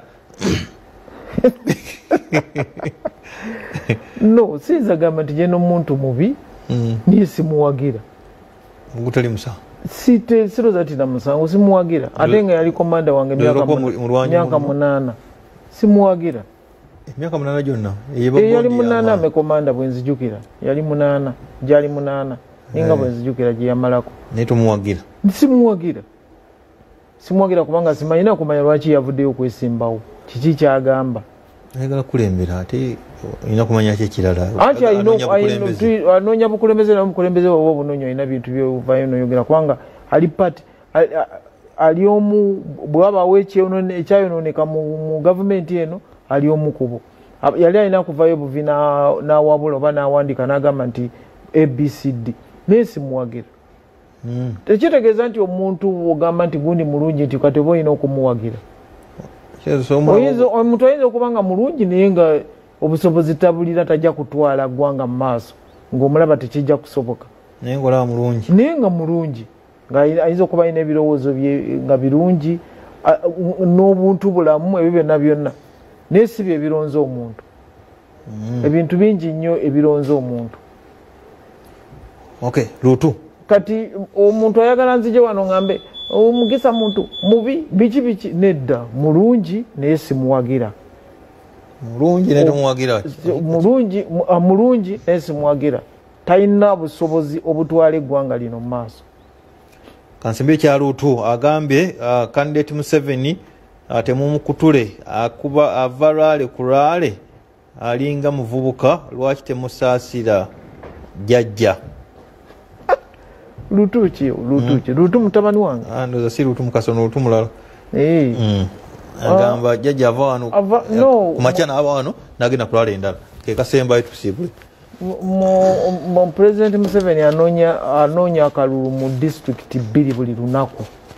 No, siyinza gamba nti General muntu mubi, niye simuwagira. Gutali musango. Siroza nti na musango, simuwagira. Ate nga yali komanda wange Lw'olwokuba mulwanyi myaka muno. 8. Simuwagira. Emyaka 8 gyonna? Yali 8 ame komanda bwe nzijukira. Yali 8, gyali 8. Ninga bwe nzijukira gye yamalako. Naye tomuwagira? Simuwagira. Simuwagira kubanga simanyi na kumanya lwaki yavuddeyo okwesimbawo. Kiki ky'agamba? Ayagala kulembera ate olina kumanya ki ekirala? Anti Anoonya bukulembeze. anoonya bukulembeze, naye obukulembeze bw'oba obunoonya olina bintu by'ovaayo n'oyogera kubanga ali party, ali omu, bwe wabaawo ekyayonooneka mu gavumenti eno, ali omu ku bo. Yali alina kuvayo buvi n'awabula oba n'awandiika n'agamba nti ABCD. Naye simuwagira. Tekitegeeza nti omuntu ogamba nti gundi mulungi nti kati oba olina okumuwagira. Omuntu ayinza okuba nga mulungi naye nga obusobozi tabulira, tajja kutwala ggwanga mu maaso, ng'omulaba tekijja kusoboka. Naye ng'olaba mulungi. Naye nga mulungi, nga ayinza okuba alina ebirowoozo bye nga birungi, n'obuntu bulamu, ebyo byonna byonna. Naye si bye bironze omuntu. Ebintu bingi nnyo ebironze omuntu. Okay, Lutu. Kati omuntu ayagala nzije wano ngambe omugisa muntu mubi biki biki, nedda mulungi naye simuwagira. Mulungi naye tomuwagira. Mulungi naye simuwagira. Talina busobozi obutwala eggwanga lino mu maaso. Kansimbi kya Lutu agambye candidate Museveni temumukutule, akuba ava lwale ku lwale alinga muvubuka, lwaki temusaasira jjajja? Lutu ki? Lutu ki? Lutu mutabani wange? Ndowooza si Lutu Mukasa, ono Lutu mulala. Agamba jjajja ava wano no, kumakya naaba wano nagenda kulala endala, kekasembayo tusiibule. President Museveni anoonya akalulu mu disitulikiti 2 buli lunaku.